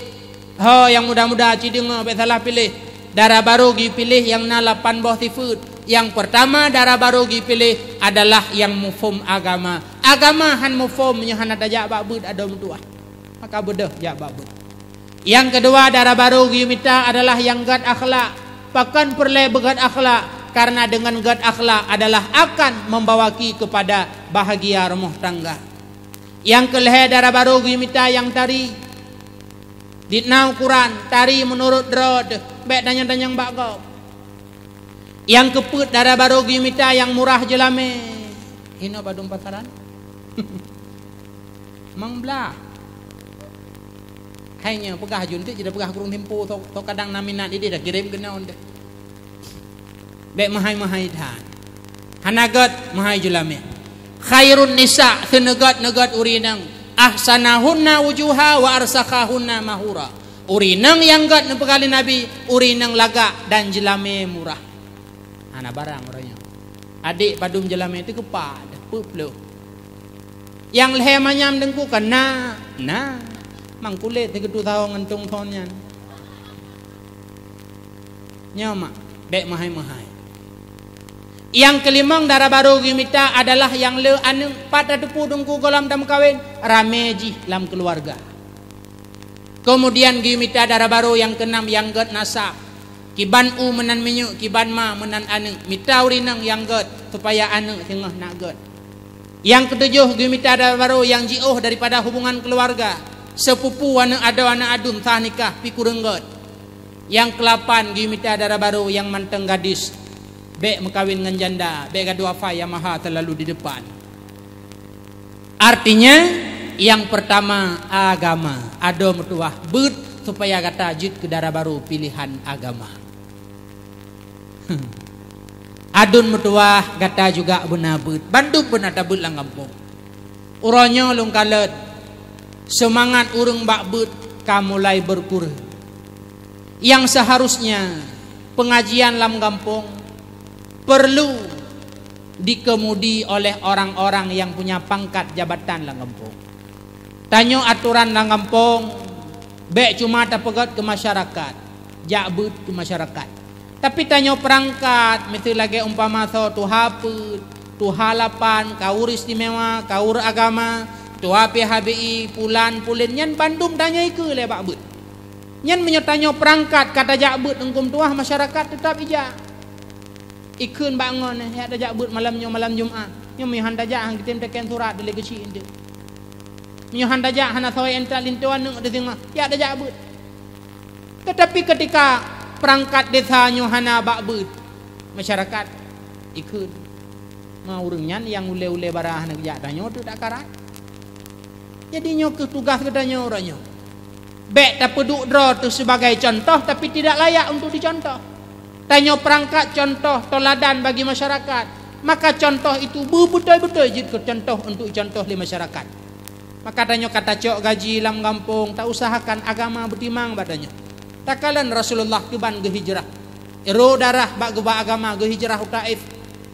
Ho nyang muda-muda, ci deungoe, bék salah piléh. Dara barô geuyue piléh nyang na lapan boh sifeuet. Nyang peurtama dara barô geuyue piléh adalah nyang muphom agama. Agama han muphom meunyoe hana tajak bak beuet adoe meutuwah. Maka beudôh jak bak beuet. Nyang keudua dara barô geuyue mita adalah nyang gét akhlak. Pakon peureulée beugét akhlak? Karena deungon gét akhlak adalah akan membawa ki kepada bahagia rumoh tangga. Nyang keulhée dara barô geuyue mita nyang tari. Di na ukoran, tari meunurot droe, bék tanyong-tanyong bak gob. Nyang keupeuet dara barô geuyue mita nyang murah jeulamé. Hinoe padum pasaran? Mang blah. Hai nyoe peugah jeuet teuk, jeuet peugah kureueng tempo, toh, toh kadang na minat idéh dah kirém keunoe deh. Bék meuhai-meuhai that. Hana gét meuhai jeulamé. Khairun nisa, seuneugét-neugét ureueng inong. Ahsanahunna wujuha wa arsakhahunna mahura. Ureueng inong nyang gét neupeugah lé Nabi, ureueng inong lagak dan jeulamé murah. Hana barang uroe nyoe. Adék padum jeulamé teuh keupat, peuet ploh. Nyang lhée manyam teungku ka na, na. Mang kulét teuh geutu sawong ngon tong thon nyan. Nyoe mak, bék meuhai-meuhai. Nyang keulimong dara barô geumita adalah nyang le aneuëk. Pat tateupeue teungku gohlom tameukawen, ramé jih lam keuluwarga. Keumudian geumita dara barô nyang keunam nyang gét nasab. Kiban u meunan minyeuk, kiban ma meunan aneuëk. Mita ureuëng inong nyang gét, supaya aneuëk singoh na gét. Nyang keutujoh geumita dara barô nyang jiôh daripada hubungan keuluwarga, seupupu aneuëk adoe aneuëk aduen sah nikah pi kureueng gét. Nyang keulapan geumita dara barô nyang mantong gadis, bék meukawen ngon janda, bék gadôh afai nyang maha teulalu di depan. Artinya, nyang peurtama agama, adoe meutuwah beuet supaya gata jeuet keu dara barô piléhan agama. Aduen meutuwah gata juga beuna beuet, bandum beuna tabeuet lam gampông. Uroe nyoe lôn kalon, seumangat ureuëng bak beuet ka mulai beurkureueng. Nyang seuharusnya peungajian lam gampông peurlu dikeumudi oleh orang-orang nyang punya pangkat jabatan lam gampông. Tanyoe atoran lam gampông, bék cuma tapeugét keu masyarakat, jak beuet keu masyarakat. Tapi tanyoe peurangkat, miseu lagée umpama soe tuha peuet, tuha lapan, kaur istimewa, kaur agama, tuha P H B I, pulan, pulen, nyan bandum tanyoe ikeue lé bak beuet. Nyan meunyoe tanyoe peurangkat ka tajak beuet teungku meutuwah, masyarakat teutab ijak. Ikheun bak ngon, eh, jak tajak beuet malam nyoe, malam Jumat. Nyoe meuhan tajak, han geutem teken surat dilée geuchik eunteuk. Meunyoe han tajak, hana soe entat linto aneuëk teuh singoh, jak tajak beuet. Teutapi keutika peurangkat desa nyoe hana bak beuet, masyarakat ikheun, ma ureuëng nyan nyang ulée-ulée bara hana geujak tanyoe teuk takarat. Jadi nyoe kheueh tugaih geutanyoe uroe nyoe. Bék tapeuduek droe teuh sibagai contoh, tapi tidak layak untuk dicontoh. Tanyoe peurangkat contoh, teuladan bagi masyarakat. Maka contoh itu beubeutôi-beutôi jeuet keu contoh untuk icontoh lé masyarakat. Maka tanyoe ka tacok gaji lam gampông, tausahakan agama beutimang bak tanyoe. Takalon Rasulullah kiban geuhijrah. Iro darah bak geuba agama geuhijrah u Taif.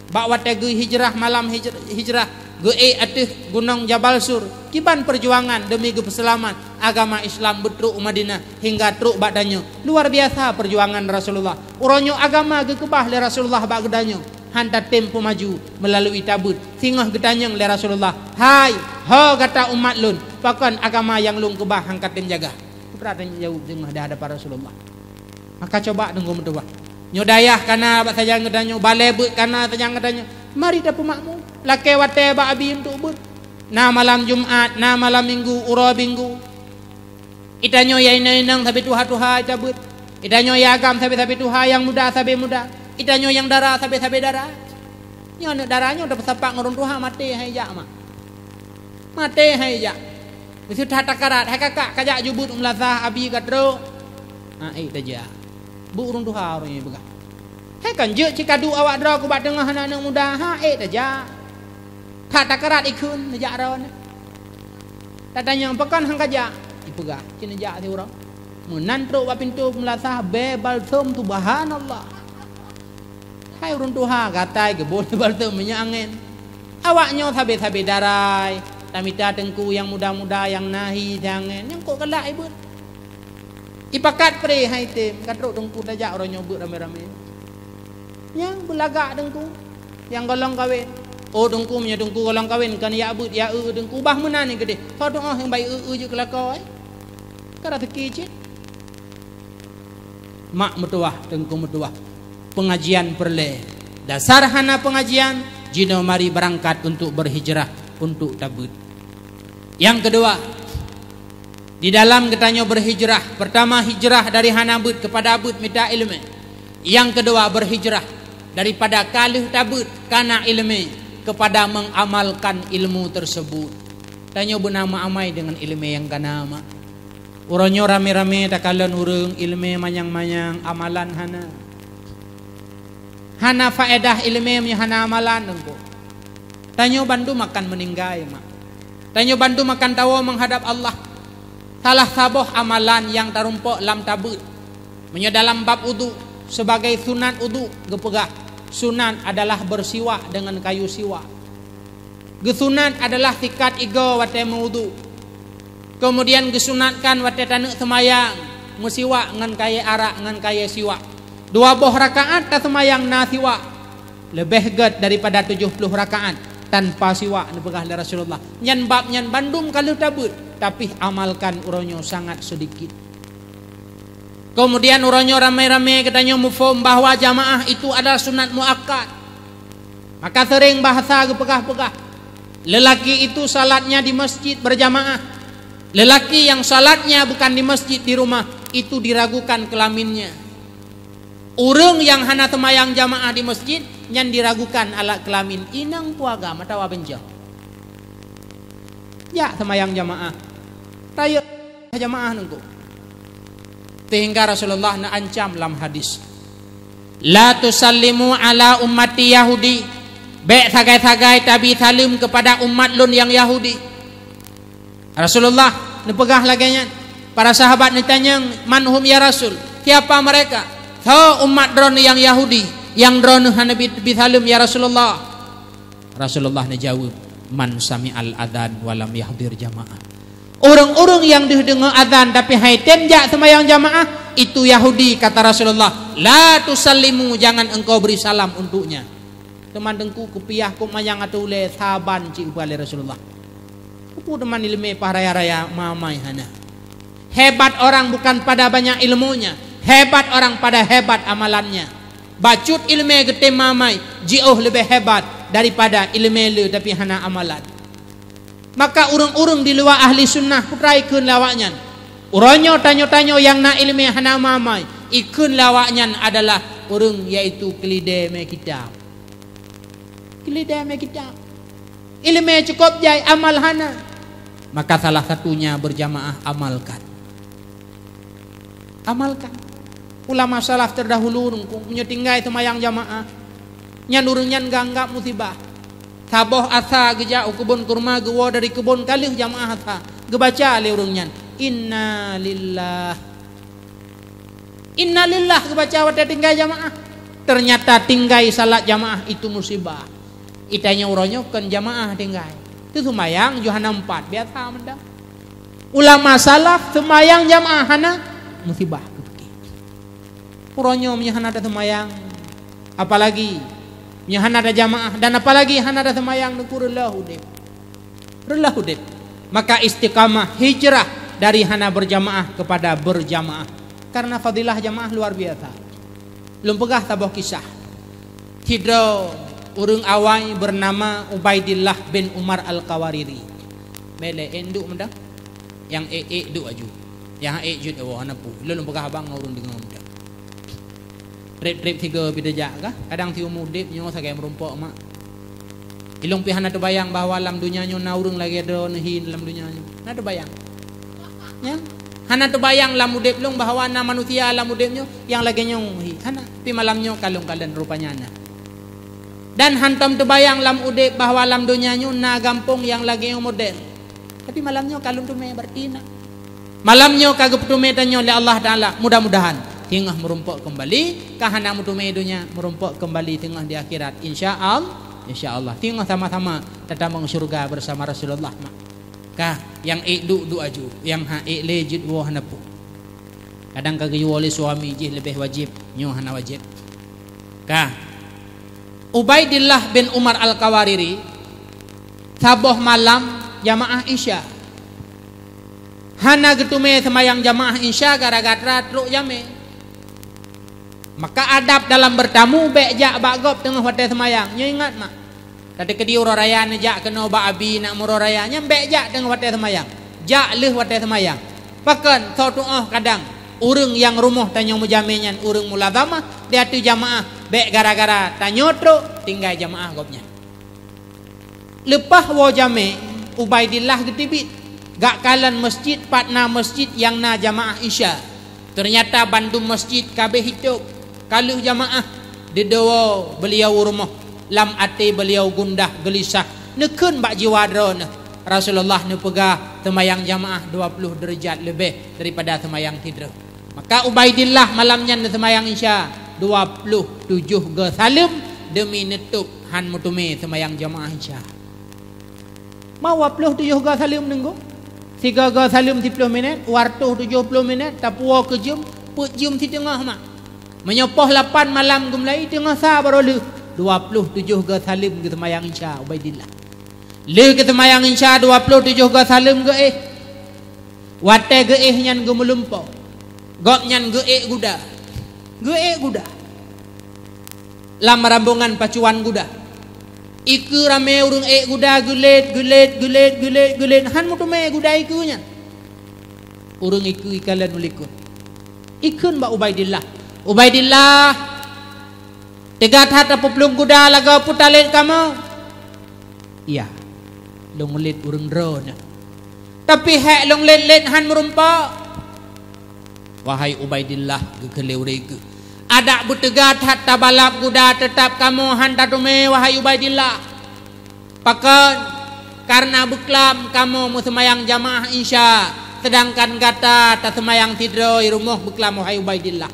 Bak watée geuhijrah malam hij-, hijrah, geuék ateueh gunong Jabal Sur, kiban peujuangan deumi geupeuseulamat agama Islam beutrok u Madinah hingga trok bak tanyoe. Luar biasa peujuangan Rasulullah. Uroe nyoe agama geukeubah lé Rasulullah bak geutanyoe, han tatem peumaju meulalui tabeuet. Singoh geutanyong lé Rasulullah, "Hai, ho gata umat lôn, pakon agama nyang lôn keubah han katem jaga?" Peue teujaweueb singoh di hadapan Rasulullah. Maka coba teungku meutuwah. Nyoe dayah kana bak sajan geutanyoe, balée beuet kana sajan geutanyoe. Mari tapeumakmu. Lakée watée bak abi untuk beuet. Na malam Jumat, na malam Minggu, uroe Minggu. Itanyoe nyang inong-inong sabe tuha-tuha ita beuet. Itanyoe nyang agam sabe-sabe tuha, nyang muda sabe muda. Itanyoe nyang dara sabe-sabe dara. Nyoe aneuëk dara nyoe tapeusapat ngon ureuëng tuha maté hai jak mak. Maté hai jak. Miseu that takarat, hai kakak, kajak jubeuet u meulasah, abi ka trok. Ha, ék tajak. Beuet ureuëng tuha ureuëng nyan peugah. Hai kan jeuet cit kaduek awak droe keu bak teungoh aneuëk-aneuëk muda, ha, ék tajak. That takarat ikheun neujak droeneuh. Tatanyong, "Pakon han kajak?" Ipeugah, "Cit neujak siuroe." Meunan trok bak pintoe meulasah, bée balsem, subhanallah. Hai ureuëng tuha, gatai geuboh lé balteuk minyeuk angén. Awak nyoe sabe-sabe darai, tamita teungku nyang muda-muda nyang na hi siangén, nyang kok galak ibeuet. Ipakat pré hai tem, ka trok teungku tajak uroe nyoe beuet ramé-ramé. Nyang beulagak teungku, nyang golom kawen. Oh teungku, meunyoe teungku golom kawen, kon jak beuet, ya eu teungku, bah meunan nyang keudeh. Ho teungoh nyang baik eu-eu jeuet keu lakoe. Ka raseuki cit. Mak meutuwah, teungku meutuwah. Pengajian peureulée. Dasar hana pengajian, jinoe mari beurangkat untuk berhijrah, untuk tabeuet. Nyang keudua, di dalam geutanyoe berhijrah, pertama hijrah dari hana beuet kepada beuet mita iéleumé. Nyang keudua berhijrah daripada ka lheueh tabeuet kana iéleumé kepada mengamalkan ilmu tersebut. Tanyoe beuna meuamai deungon iéleumé nyang kana, mak. Uroe nyoe ramé-ramé takalon ureuëng iéleumé manyang-manyang, amalan hana. Hana faedah iéleumé meunyoe hana amalan, teungku. Tanyoe bandum akan meuninggai, mak. Tanyoe bandum akan tawoe meuhadab Allah. Salah saboh amalan nyang tarumpok lam tabeuet. Meunyoe dalam bab udhu, sebagai sunat udhu geupeugah, sunat adalah bersiwak dengan kayu siwak. Geusunat adalah sikat igoe watée meuudhu. Keumudian geusunatkan watée taneuk seumayang, meusiwak ngon kayée arak ngon kayée siwak. Dua boh rakaat taseumayang na siwak, leubeh gét daripada tujoh ploh rakaat tanpa siwak, neupeugah lé Rasulullah. Nyan bab nyan bandum ka lheueh tabeuet, tapi amalkan uroe nyoe sangat seudikit. Keumudian uroe nyoe ramé-ramé geutanyoe muphom bahwa jamaah itu adalah sunat muakkad. Maka seuréng bahasa geupeugah-peugah, lelaki itu salatnya di masjid berjamaah. Lelaki yang salatnya bukan di masjid, di rumah, itu diragukan kelaminnya. Ureuëng nyang hana seumayang jamaah di masjid, nyan diragukan alat kelamin, inong peue agam atawa beunjoh. Jak seumayang jamaah. Rayeuk jamaah nunggu. Sehingga Rasulullah neuancam lam hadis, "La tusallimu ala ummati Yahudi." Bék sagai-sagai tabi saleuem keupada umat lôn nyang Yahudi. Rasulullah neupeugah lagée nyan. Para sahabat neutanyong, "Man hum ya Rasul? Siapa mereka?" "Soe umat droeneuh nyang Yahudi nyang droeneuh hana bi, bi saleuem ya Rasulullah?" Rasulullah neujaweueb, "Man sami'al adzan wa lam yahdir jamaah." Ureuëng-ureuëng nyang deuh deungoe azan tapi han item jak seumayang jamaah, itu Yahudi, kata Rasulullah, "La tusallimu, jangan engkau beri salam untuknya." Teuma teungku, kupiah kok manyang ateueh ulée saban cit geupeugah lé Rasulullah. Peue teuma iéleumé paih raya-raya mamai hana. Hebat orang bukan pada banyak ilmunya, hebat orang pada hebat amalannya. Bacut iéleumé geutem mamai jiôh leubeh hebat daripada iéleumé le tapi hana amalan. Maka ureuëng-ureuëng di luwa ahli sunnah peue treuk ikheun lé awaknyan. Uroe nyoe tanyoe-tanyoe nyang na iéleumé hana mamai, ikheun lé awaknyan adalah ureuëng, yaitu keulidée mé kitab. Keulidée mé kitab. Iéleumé cukôp jai, amal hana. Maka salah satunya berjamaah, amalkan. Amalkan. Ulama salaf terdahulu nungku, meunyoe tinggai seumayang jamaah, nyan ureuëng nyan geuanggab musibah. Saboh asa geujak u keubon kurma, geuwoe dari keubon ka lheueh jamaah asa. Geubaca lé ureuëng nyan, "Inna lillah." Inna lillah geubaca watée tinggai jamaah. Ternyata tinggai salat jamaah itu musibah. Itanyoe uroe nyoe kon jamaah tinggai. Teuseumayang ju hana empat, biasa mantong. Ulama salaf seumayang jamaah hana, musibah keu pike. Uroe nyoe meunyoe hana taseumayang, apalagi meunyoe hana tajamaah dan apalagi hana taseumayang, teungku, reuloh udeb. Reuloh udeb. Maka istiqamah, hijrah dari hana berjamaah kepada berjamaah. Karena fadilah jamaah luar biasa. Lôn peugah saboh kisah. Sidroe ureuëng awai bernama Ubaidillah bin Umar Al-Qawariri. Bèk lé, ék duek mantong. Nyang ék-ék duek aju. Nyang han ék jeuet woe, hana peue. Lôn peugah haba ngon ureuëng deungoe mantong. Trép-trép sigoe pih teujak kah? Kadang siumu udeb nyoe sagai meurumpok mak. Ilôn pih hana teubayang bahwa lam donya nyoe na ureuëng lagée droeneuh hi lam donya nyoe. Hana teubayang. Nyan, hana teubayang lam udeb lôn bahwa na manusia lam udeb nyoe nyang lagée nyoe hi. Hana. Tapi malam nyoe ka lôn kalon rupanya na. Dan hantom teubayang lam udeb bahwa lam donya nyoe na gampông nyang lagée nyoe model. Tapi malam nyoe ka lôn teumé, berarti na. Malam nyoe ka geupeuteumé tanyoe lé Allah Taala, mudah-mudahan. Teungoh meurumpok keumbali, ka hana meuteumé donya, meurumpok keumbali teungoh di akhirat. Insya Allah, insya Allah. Teungoh sama-sama tatamong syurga bersama Rasulullah, mak. Ka, nyang ék duek, duek aju, nyang han ék lé jeuet woe hana peue. Kadang ka geuyue lé suami jih leubeh wajéb, nyoe hana wajéb. Ka. Ubaidillah bin Umar Al-Qawariri, saboh malam jamaah Isya. Hana geuteumé seumayang jamaah Isya gara-gara trok jamé. Maka adab dalam beutamu, bék jak bak gob teungoh watée seumayang. Nyoe ingat, mak. Tadi keudéh uroe raya neujak keunoe bak abi nak meuuroe raya, nyan bék jak teungoh watée seumayang. Jak lheueh watée seumayang. Pakon, soe tuoh kadang ureuëng nyang rumoh tanyoe meujamé nyan ureuëng mulazamah di ateueh jamaah, bék gara-gara tanyoe trok tinggai jamaah gobnyan. Leupah woe jamé, Ubaidillah geuteubiet, gak kalon masjid pat na masjid nyang na jamaah Isya. Teunyata bandum masjid ka abéh hitôb, ka lheueh jamaah. Dideue beuliau u rumoh, lam até beuliau gundah geulisah, neukheun bak jiwa droeneuh. Rasulullah neupeugah seumayang jamaah dua ploh deurajat leubeh daripada seumayang sidroe. Maka Ubaidillah malam nyan neuseumayang Isya dua ploh tujoh goe saleuem deumi neutôb han meuteumé seumayang jamaah Isya. Ma dua ploh tujoh goe saleuem teungku. Sigoe goe saleuem siploh minét, dua ratus tujoh ploh minét, tapuwoe keu jeuem, peuet jeuem siteungoh mak. Meunyoe poh lapan malam geumeulai, teungoh sa barô lheueh, dua ploh tujoh goe saleuem geuseumayang Isya Ubaidillah. Lheueh geuseumayang Isya dua ploh tujoh goe saleuem geuéh. Watée geuéh nyan geumeulumpoe, gobnyan geuék guda. Geuék guda. Lam rambongan pacuan guda. Ikeue ramé ureuëng ék guda, geulet, geulet, geulet, geulet, geulet, han meuteumé guda ikeue nyan. Ureuëng ikeue ikalon u likot. Ikheun bak Ubaidillah, "Ubaidillah, teuga that tapeuplueng guda lagoe peue talet kamoe?" "Iya, lôn let ureuëng droeneuh." "Tapi hék lôn let-let han meurumpok." "Wahai Ubaidillah," geukheun lé ureuëng ikeue, "adak beuteuga that tabalab guda, teutab kamoe han tateumé, wahai Ubaidillah. Pakon? Kareuna beuklam kamoe meuseumayang jamaah Isya, seudangkan gata taseumayang sidroe rumoh beuklam, wahai Ubaidillah."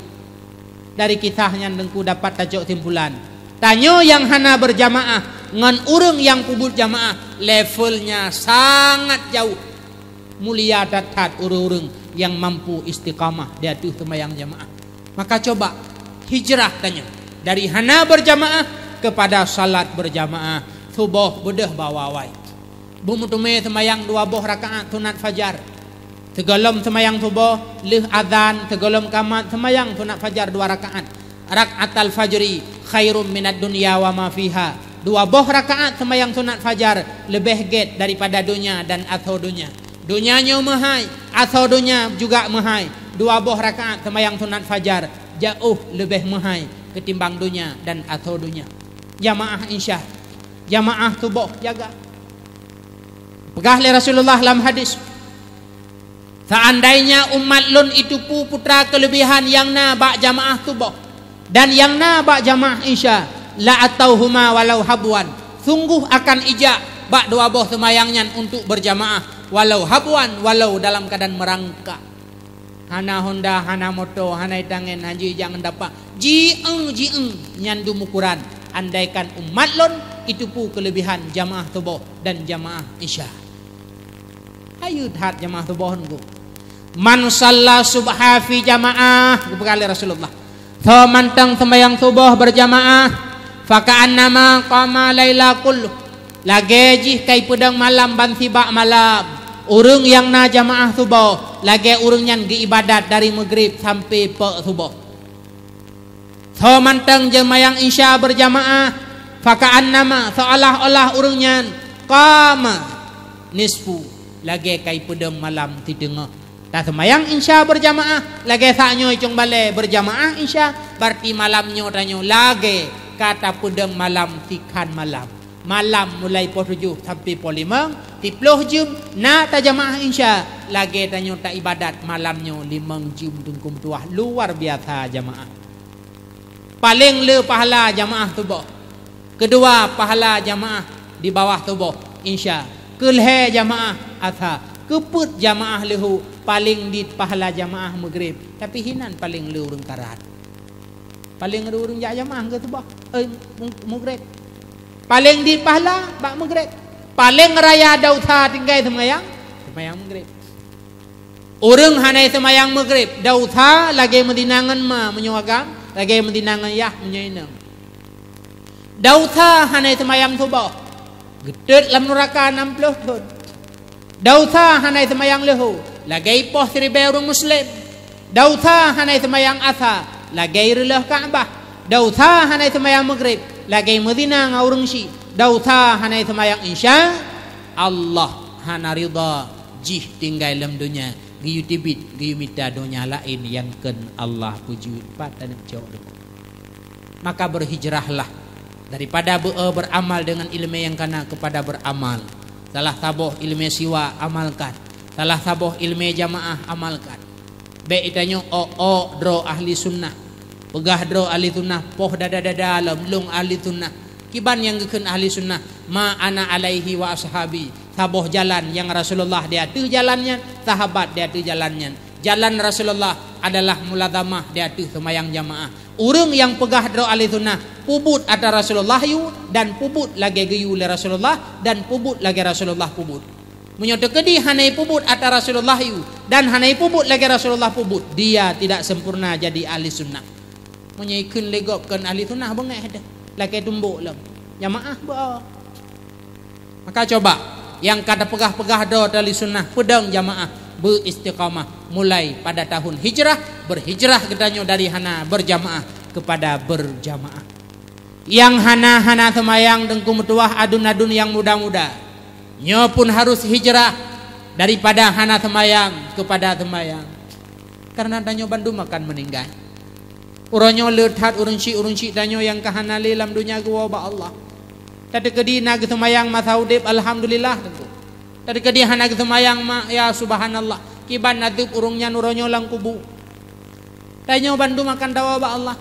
Dari kisah nyan teungku dapat tacok simpulan, tanyoe nyang hana beurjamaah ngon ureuëng nyang peubuet jamaah, levelnya sangat jauh. Mulia that-that ureuëng-ureuëng nyang mampu istiqamah di ateueh seumayang jamaah. Maka coba hijrah tanyoe dari hana beurjamaah keupada salat beurjamaah. Suboh beudôh bak awai. Beumeuteumé seumayang dua boh rakaat sunat fajar. Sigohlom seumayang suboh, lheueh azan, sigohlom kamat seumayang sunat fajar dua rakaat. "Rak'atal fajri khairum minad dunya wa ma fiha." Dua boh rakaat seumayang sunat fajar leubeh gét daripada donya dan asoe donya. Donya nyoe meuhai, asoe donya juga meuhai. Dua boh rakaat seumayang sunat fajar jauh leubeh meuhai keutimbang donya dan asoe donya. Jamaah Isya, jamaah suboh jaga. Peugah lé Rasulullah lam hadis, "Seandainya umat lôn itupu putra keuleubihan nyang na bak jamaah suboh dan nyang na bak jamaah Isya, la atauhuma walau habwan, sungguh akan ijak bak dua boh seumayang nyan untuk beurjamaah, walau habwan, walau dalam keuadaan meurangkak." Hana honda, hana moto, hana itangen, han jijak ngon dapa. Jiéng, jiéng, nyan dum ukuran. Andaikan umat lôn itupu keuleubihan jamaah suboh dan jamaah Isya. Hayeue that jamaah suboh nunggu. "Man shalla subha fi jamaah," geupeugah lé Rasulullah. "Soe mantong seumayang suboh beurjamaah, faka'annama qama laila kulluh." Lagée jih ka ipeudong malam ban sibak malam. Ureuëng nyang na jamaah suboh, lagée ureuëng nyan geuibadat dari meugrib sampoe pok suboh. Soe mantong jeumayang Isya beurjamaah, faka'annama, seolah-olah ureuëng nyan, qama nisfu, lagée ka ipeudong malam siteungoh. Taseumayang Isya beurjamaah, lagée sak nyoe cong balée beurjamaah Isya, berarti malam nyoe tanyoe lagée ka tapeudong malam sikhan malam. Malam mulai poh tujoh sampoe poh limong, siploh jeuem na tajamaah Isya, lagée tanyoe taibadat malam nyoe limong jeuem teungku meutuwah, luar biasa jamaah. Paleng le pahala jamaah suboh. Keudua pahala jamaah di bawah suboh, Isya. Keulhée jamaah Asha. Keupeuet jamaah leuhô, paleng dit pahala jamaah meugreb, tapi hinan paleng le ureuëng karat. Paleng le ureuëng jak jamaah keu suboh, eh, mu-, meugreb. Paleng dit pahala bak meugreb. Paleng raya dausa tinggai seumayang, seumayang meugreb. Ureuëng hana seumayang meugreb, dausa lagée meuzina ngon ma meunyoe agam, lagée meuzina ngon yah meunyoe inong. Dausa hana seumayang suboh, geutot lam nuraka nam ploh thon. Dausa hana seumayang leuhô, lagée poh siribée ureuëng muslim. Dausa hana seumayang asa, lagée reuleueh Ka'bah. Dausa hana seumayang meugreb, lagée meuzina ngon ureuëng syik. Dausa hana seumayang isya, Allah hana ridha jih tinggai lam donya, geuyue teubiet, geuyue mita donya laén nyang kheun Allah peujeuet. Pat taneuk cok deungon. Maka berhijrahlah daripada beu-, beramal dengan ileumé nyang kana kepada beramal. Salah saboh ileumé siwak amalkan, salah saboh ileumé jamaah amalkan. Bék itanyoe ôk-ôk droe ahli sunnah, peugah droe ahli sunnah, poh dada-dada lom lôn ahli sunnah. Kiban nyang geukheun ahli sunnah, ma ana alaihi wa ashabi, saboh jalan nyang Rasulullah di ateueh jalan nyan, sahabat di ateueh jalan nyan. Jalan Rasulullah adalah mulazamah di ateueh seumayang jamaah. Ureuëng nyang peugah droe ahli sunnah, peubuet atra Rasulullah yue dan peubuet lagée geuyue lé Rasulullah dan peubuet lagée Rasulullah peubuet. Meunyoe teukeudi hana ipeubuet atra Rasulullah yue dan hana ipeubuet lagée Rasulullah peubuet, dia tidak sempurna jadi ahli sunnah. Meunyoe ikheun lé gob kon ahli sunnah, beungéh deh, lakée tumbok lom. Jamaah beu. Maka coba, nyang ka tapeugah-peugah droe ahli sunnah, peudong jamaah, beu istiqamah mulai pada tahun hijrah, berhijrah geutanyoe dari hana berjamaah kepada berjamaah. Nyang hana-hana seumayang teungku meutuwah, adun-adun nyang muda-muda, nyoe pun harus hijrah daripada hana seumayang kepada seumayang. Karena tanyoe bandum akan meuninggai. Uroe nyoe le that ureuëng syik-ureuëng syik tanyoe nyang ka hana lé lam donya geuwoe bak Allah. Tateukeudi na geuseumayang masa udeb, alhamdulillah teungku. Tateukeudi hana geuseumayang ma, ya subhanallah. Kiban azeub ureuëng nyan uroe nyoe lam kubu. Tanyoe bandum akan tawoe bak Allah.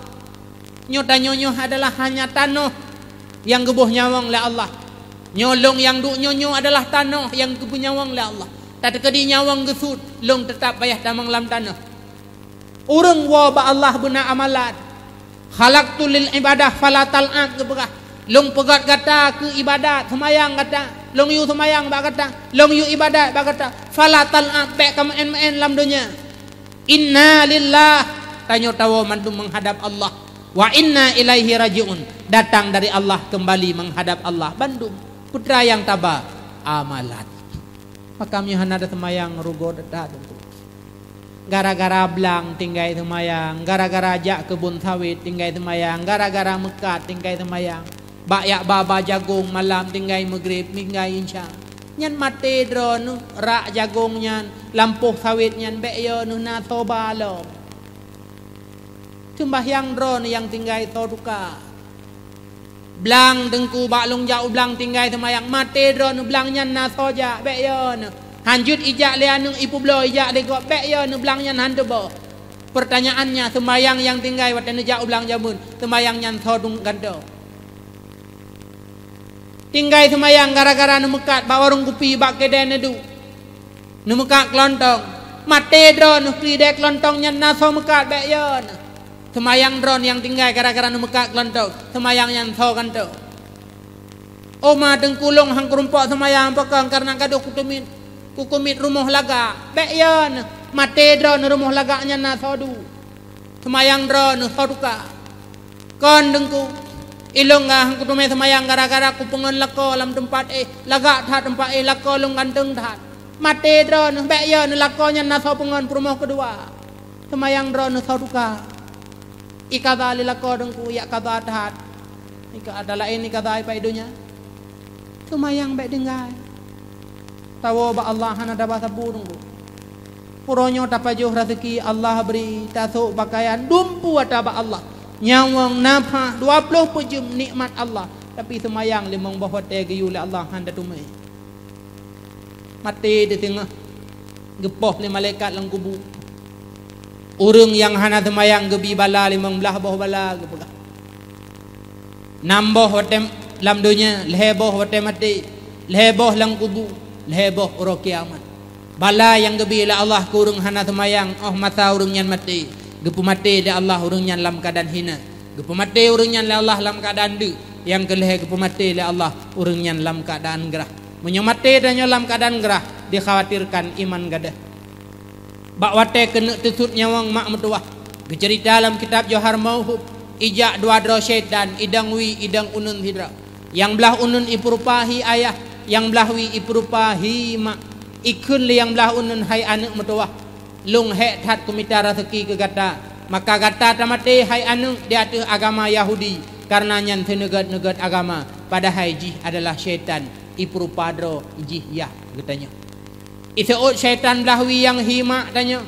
Nyoe tanyoe nyoe adalah hanya tanoh nyang geuboh nyawöng lé Allah. Nyoe lôn nyang duek nyoe nyoe adalah tanoh nyang geubeunyawöng lé Allah. Tateukeudi nyawöng geusut, lôn teutab payah tamong lam tanoh. Ureuëng woe bak Allah beuna amalan. "Khalaqtu lil ibadah fala tal'ab," geupeugah. "Lôn peugöt gata keu ibadat, seumayang gata. Lôn yue seumayang bak gata, lôn yue ibadat bak gata. Fala tal'ab, bék kameu'en-meu'en lam donya." Inna lillah, tanyoe tawoe mandum menghadap Allah. Wa inna ilaihi raji'un, datang dari Allah, kembali menghadap Allah bandum. Peue nyang taba? Amalan. Maka meunyoe hana seumayang rugoe that teungku. Gara-gara blang tinggai seumayang, gara-gara jak keubon sawét tinggai seumayang, gara-gara meukat tinggai seumayang. Bak jak ba-ba jagong malam tinggai meugreb, tinggai isya. Nyan maté droeneuh rak jagong nyan, lampôh sawét nyan bék yo neuh na soe ba lom. Seumbahyang droeneuh nyang tinggai soe tuka. Blang teungku bak lôn jak u blang tinggai seumayang, maté droeneuh blang nyan na soe jak, bék yo neuh. Han jeuet ijak lé aneuk ipeubloe ijak lé gob, bék yo neuh blang nyan han teuboh. Peurtanyaannya, seumayang nyang tinggai watée neujak u blang jameun, seumayang nyan soe dum gantoe? Tinggai seumayang gara-gara neumeukat bak warong kupi bak keudée neuduek. Neumeukat keulontong. Maté droeneuh keu idée keulontong nyan na soe meukat bék yo neuh. Seumayang droeneuh nyang tinggai gara-gara neumeukat keulontong, seumayang nyan soe gantoe? Oma teungku lôn han keurumpok seumayang pakon kareuna gadôh kuteumiet, kukeumiet rumoh lagak. Bék yo neuh, maté droeneuh rumoh lagak nyan na soe duek. Seumayang droeneuh soe tuka. Kon teungku, ilôn gah han kuteumé seumayang gara-gara kupeungon lakoe lam teumpat éh, lagak that teumpat éh, lakoe lôn ganteng that. Maté droeneuh bék yo neuh lakoe nyan na soe peungon peurumoh keudua. Seumayang droeneuh soe tuka. Ikada lé lakoe teungku, jak kada that. Ikada laén ikada ipai donya. Seumayang bék tinggai. Tawoe bak Allah hana taba sapeue teungku. Uroe nyoe tapajoh raseuki Allah bri, tasôk pakaian, dumpeue ata bak Allah. Nyawöng, nafah, dua ploh peuet jeuem nikmat Allah, tapi seumayang limong boh watée geuyue lé Allah han tatumeue. Maté di teungoh, geupoh lé malaikat lam kubu. Ureuëng nyang hana seumayang geubi bala limong blaih boh bala geupeugah. Nam boh watée lam donya, lhée boh watée maté, lhée boh lam kubu, lhée boh uroe kiamat. Bala nyang geubri lé Allah keu ureuëng hana seumayang óh masa ureuëng nyan maté, geupeumaté lé Allah ureuëng nyan lam keuadaan hina. Geupeumaté ureuëng nyan lé Allah lam keuadaan deuk, nyang keu lhée geupeumaté lé Allah ureuëng nyan lam keuadaan grah. Meunyoe maté tanyoe lam keuadaan grah, dikhawatirkan iman gadôh. Bak watée keuneuk teusut nyawöng mak meutuwah, geuceurita lam kitab Johar Mauhub, ijak dua droe syaitan, idong wie, idong uneuen sidroe. Nyang blaih uneuen ipeurupa hi ayah, nyang blaih wie ipeurupa hi mak. Ikheun lé nyang blaih uneuen, "Hai aneuëk meutuwah, lôn hék that kumita raseuki keu gata. Maka gata tamaté, hai aneuëk, di ateueh agama Yahudi, kareuna nyan seuneugét-neugét agama, padahai jih adalah syaitan, ipeurupa droe jih yah geutanyoe." Iseuôt syaitan blaih wie nyang hi mak tanyoe,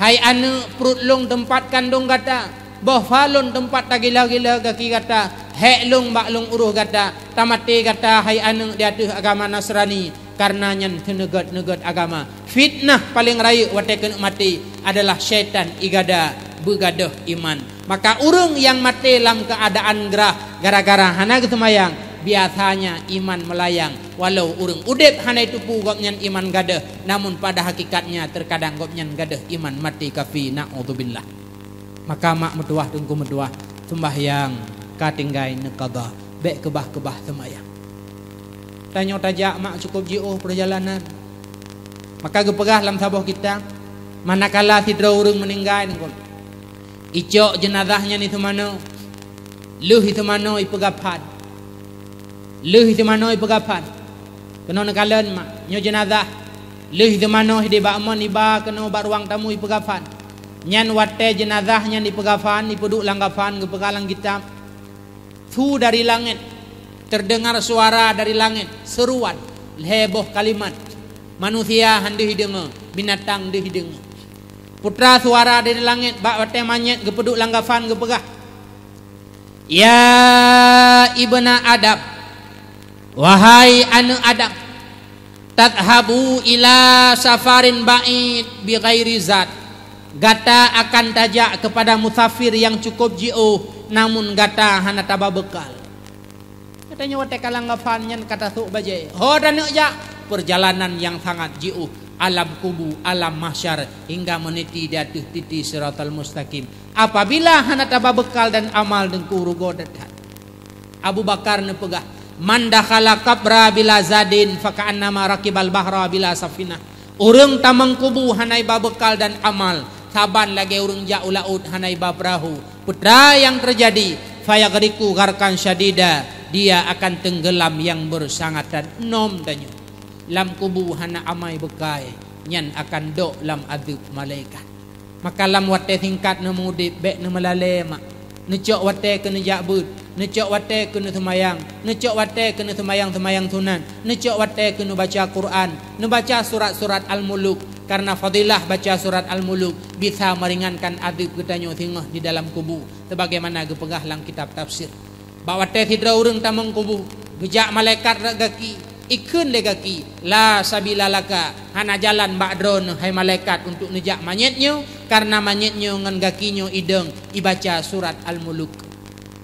"Hai aneuëk, pruet lôn teumpat kandong gata, boh fa lôn teumpat tagila-gila gaki gata, hék lôn bak lôn uroh gata, tamaté gata, hai aneuëk, di ateueh agama Nasrani, kareuna nyan seuneugét-neugét agama." Fitnah paleng rayeuk watée keuneuk maté adalah syaitan igada beugadôh iman. Maka ureuëng nyang maté lam keuadaan grah gara-gara hana geuseumayang, biasanya iman meulayang. Walau ureuëng udeb hana jiteupeue gobnyan iman gadôh, namun pada hakikatnya teukadang gobnyan gadôh iman maté kafé, naudzubillah. Maka mak meutuwah, teungku meutuwah, seumbahyang ka tinggai neuqadha, bék keubah-keubah seumayang. Tanyoe tajak mak cukôp jiôh peurjalanan. Maka geupeugah lam saboh kitab, manakala sidroe ureuëng meuninggai, teungku, icok jeunazah nyan iseumanoe, lheueh iseumanoe ipeugafan. Lheueh iseumanoe ipeugafan. Keunoe neukalon mak, nyoe jeunazah. Lheueh iseumanoe di bak mon iba keunoe bak ruang tamu ipeugafan. Nyan watée jeunazah nyan ipeugafan, ipeuduek lam gafan, geupeugah lam kitab, su dari langét, terdengar suara dari langét, seruan, lhée boh kalimat. Manusia han deuh ideungoe, binatang deuh ideungoe. Putra suara dari langét bak watée manyét geupeuduek lam gafan geupeugah, "Ya ibna Adam, wahai aneuëk Adam, tadhhabu ila safarin ba'id bi ghairi zad, gata akan tajak keupada musafir nyang cukôp jiôh, namun gata hana taba beukal." Geutanyoe watée ka lam gafan nyan ka tasôk bajée, ho taneuk jak, peurjalanan nyang sangat jiôh, alam kubu, alam mahsyar, hingga meuniti di ateueh titi Siratal Mustaqim. Apabila hana taba beukal dan amal, teungku, rugoe that-that. Abu Bakar neupeugah, "Man dakhala qabra bila zadin, faka'annama rakibal bahra bila safinah." Ureuëng tamong kubu hana iba beukal dan amal, saban lagée ureuëng jak u laôt hana iba peurahô. Peue nyang teujadi? Fayaghriqu gharqan syadida, dia akan teunggeulam nyang beusangatan. Nom tanyoe, lam kubu hana amai beukai, nyan akan dok lam adeueb malaikat. Maka lam watée singkat neumeudeb, bék neumeulalée mak. Neucok watée keuneuk jak beuet, neucok watée keuneuk seumayang, neucok watée keuneuk seumayang-seumayang sunat, neucok watée keuneuk baca Quran, neubaca surat-surat Al-Muluk, kareuna fadilah baca surat Al-Muluk bisa meuringankan adeueb geutanyoe singoh di dalam kubu, sebagaimana geupeugah lam kitab tafsir. Bak watée sidroe ureuëng tamong kubu, geujak malaikat rot gaki, ikheun lé gaki, "La sabila laka," hana jalan bak droeneuh, hai malaikat, untuk neujak manyét nyoe, kareuna manyét nyoe ngon gaki nyoe idong ibaca surat Al-Muluk.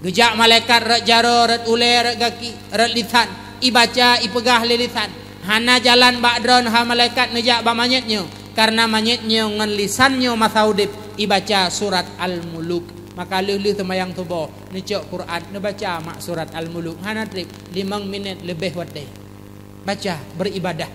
Geujak malaikat rot jaroe, rot ulée, rot gaki, rot lisan, ibaca, ipeugah lé lisan, "Hana jalan bak droeneuh, hai malaikat, neujak bak manyét nyoe, kareuna manyét nyoe ngon lisan nyoe masa udeb ibaca surat Al-Muluk." Maka lheueh-lheueh seumayang suboh, neucok Quran, neubaca mak surat Al-Muluk, hana treb, limong minét leubeh watée. Baca, beuribadah.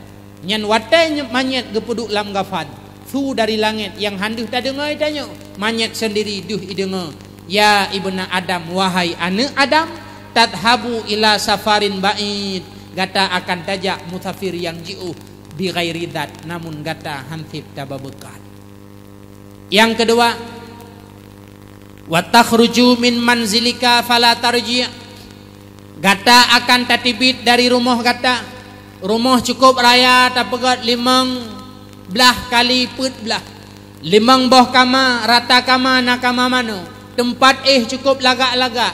Nyan watée nyoe manyét geupeuduek lam gafan, su dari langét nyang han deuh tadeungoe tanyoe, manyét seundiri deuh ideungoe, "Ya ibna Adam, wahai aneuëk Adam, tadhhabu ila safarin ba'id, gata akan tajak musafir nyang jiôh, bi ghairi zad, namun gata han sép taba beukal." Nyang keudua, "Wa takhruju min manzilika fala tarji'." Gata akan tateubiet dari rumoh gata. Rumoh cukôp raya, tapeugét limong blaih kali peuet blaih. Limong boh kama, rata kama, na kama manoe. Teumpat éh cukôp lagak-lagak.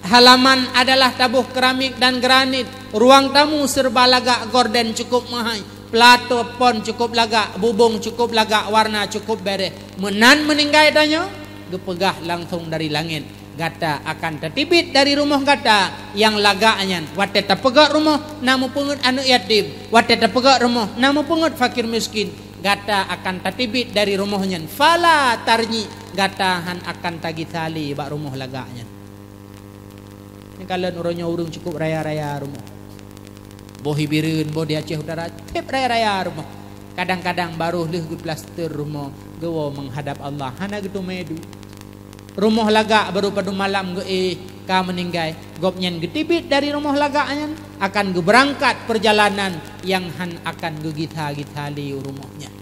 Halaman adalah taboh keramik dan granit. Ruang tamu serba lagak, gorden cukôp meuhai. Plato pon cukôp lagak, bubông cukôp lagak, warna cukôp béréh. Meunan meuninggai tanyoe, geupeugah langsong dari langét, "Gata akan tateubiet dari rumoh gata nyang lagak nyan. Watée tapeugét rumoh, na meupeungét aneuëk yatim. Watée tapeugét rumoh, na meupeungét fakir miskin. gata akan tateubiet dari rumoh nyan. Fala tarji, gata han akan tagisa lé bak rumoh lagak nyan. Nyan kalon uroe nyoe ureuëng cukup raya-raya rumoh. Boh Ibireuen, boh di Aceh Utara, tiep raya-raya rumoh. Kadang-kadang barô lheueh geuplaster rumoh, geuwoe meuhadab Allah, hana geuteumé duek. Rumoh lagak barô padum malam geuéh ka meuninggai, gobnyan geuteubiet dari rumoh lagak nyan, akan geubeurangkat peurjalanan nyang han akan geugisa-gisa lé u rumoh nyan.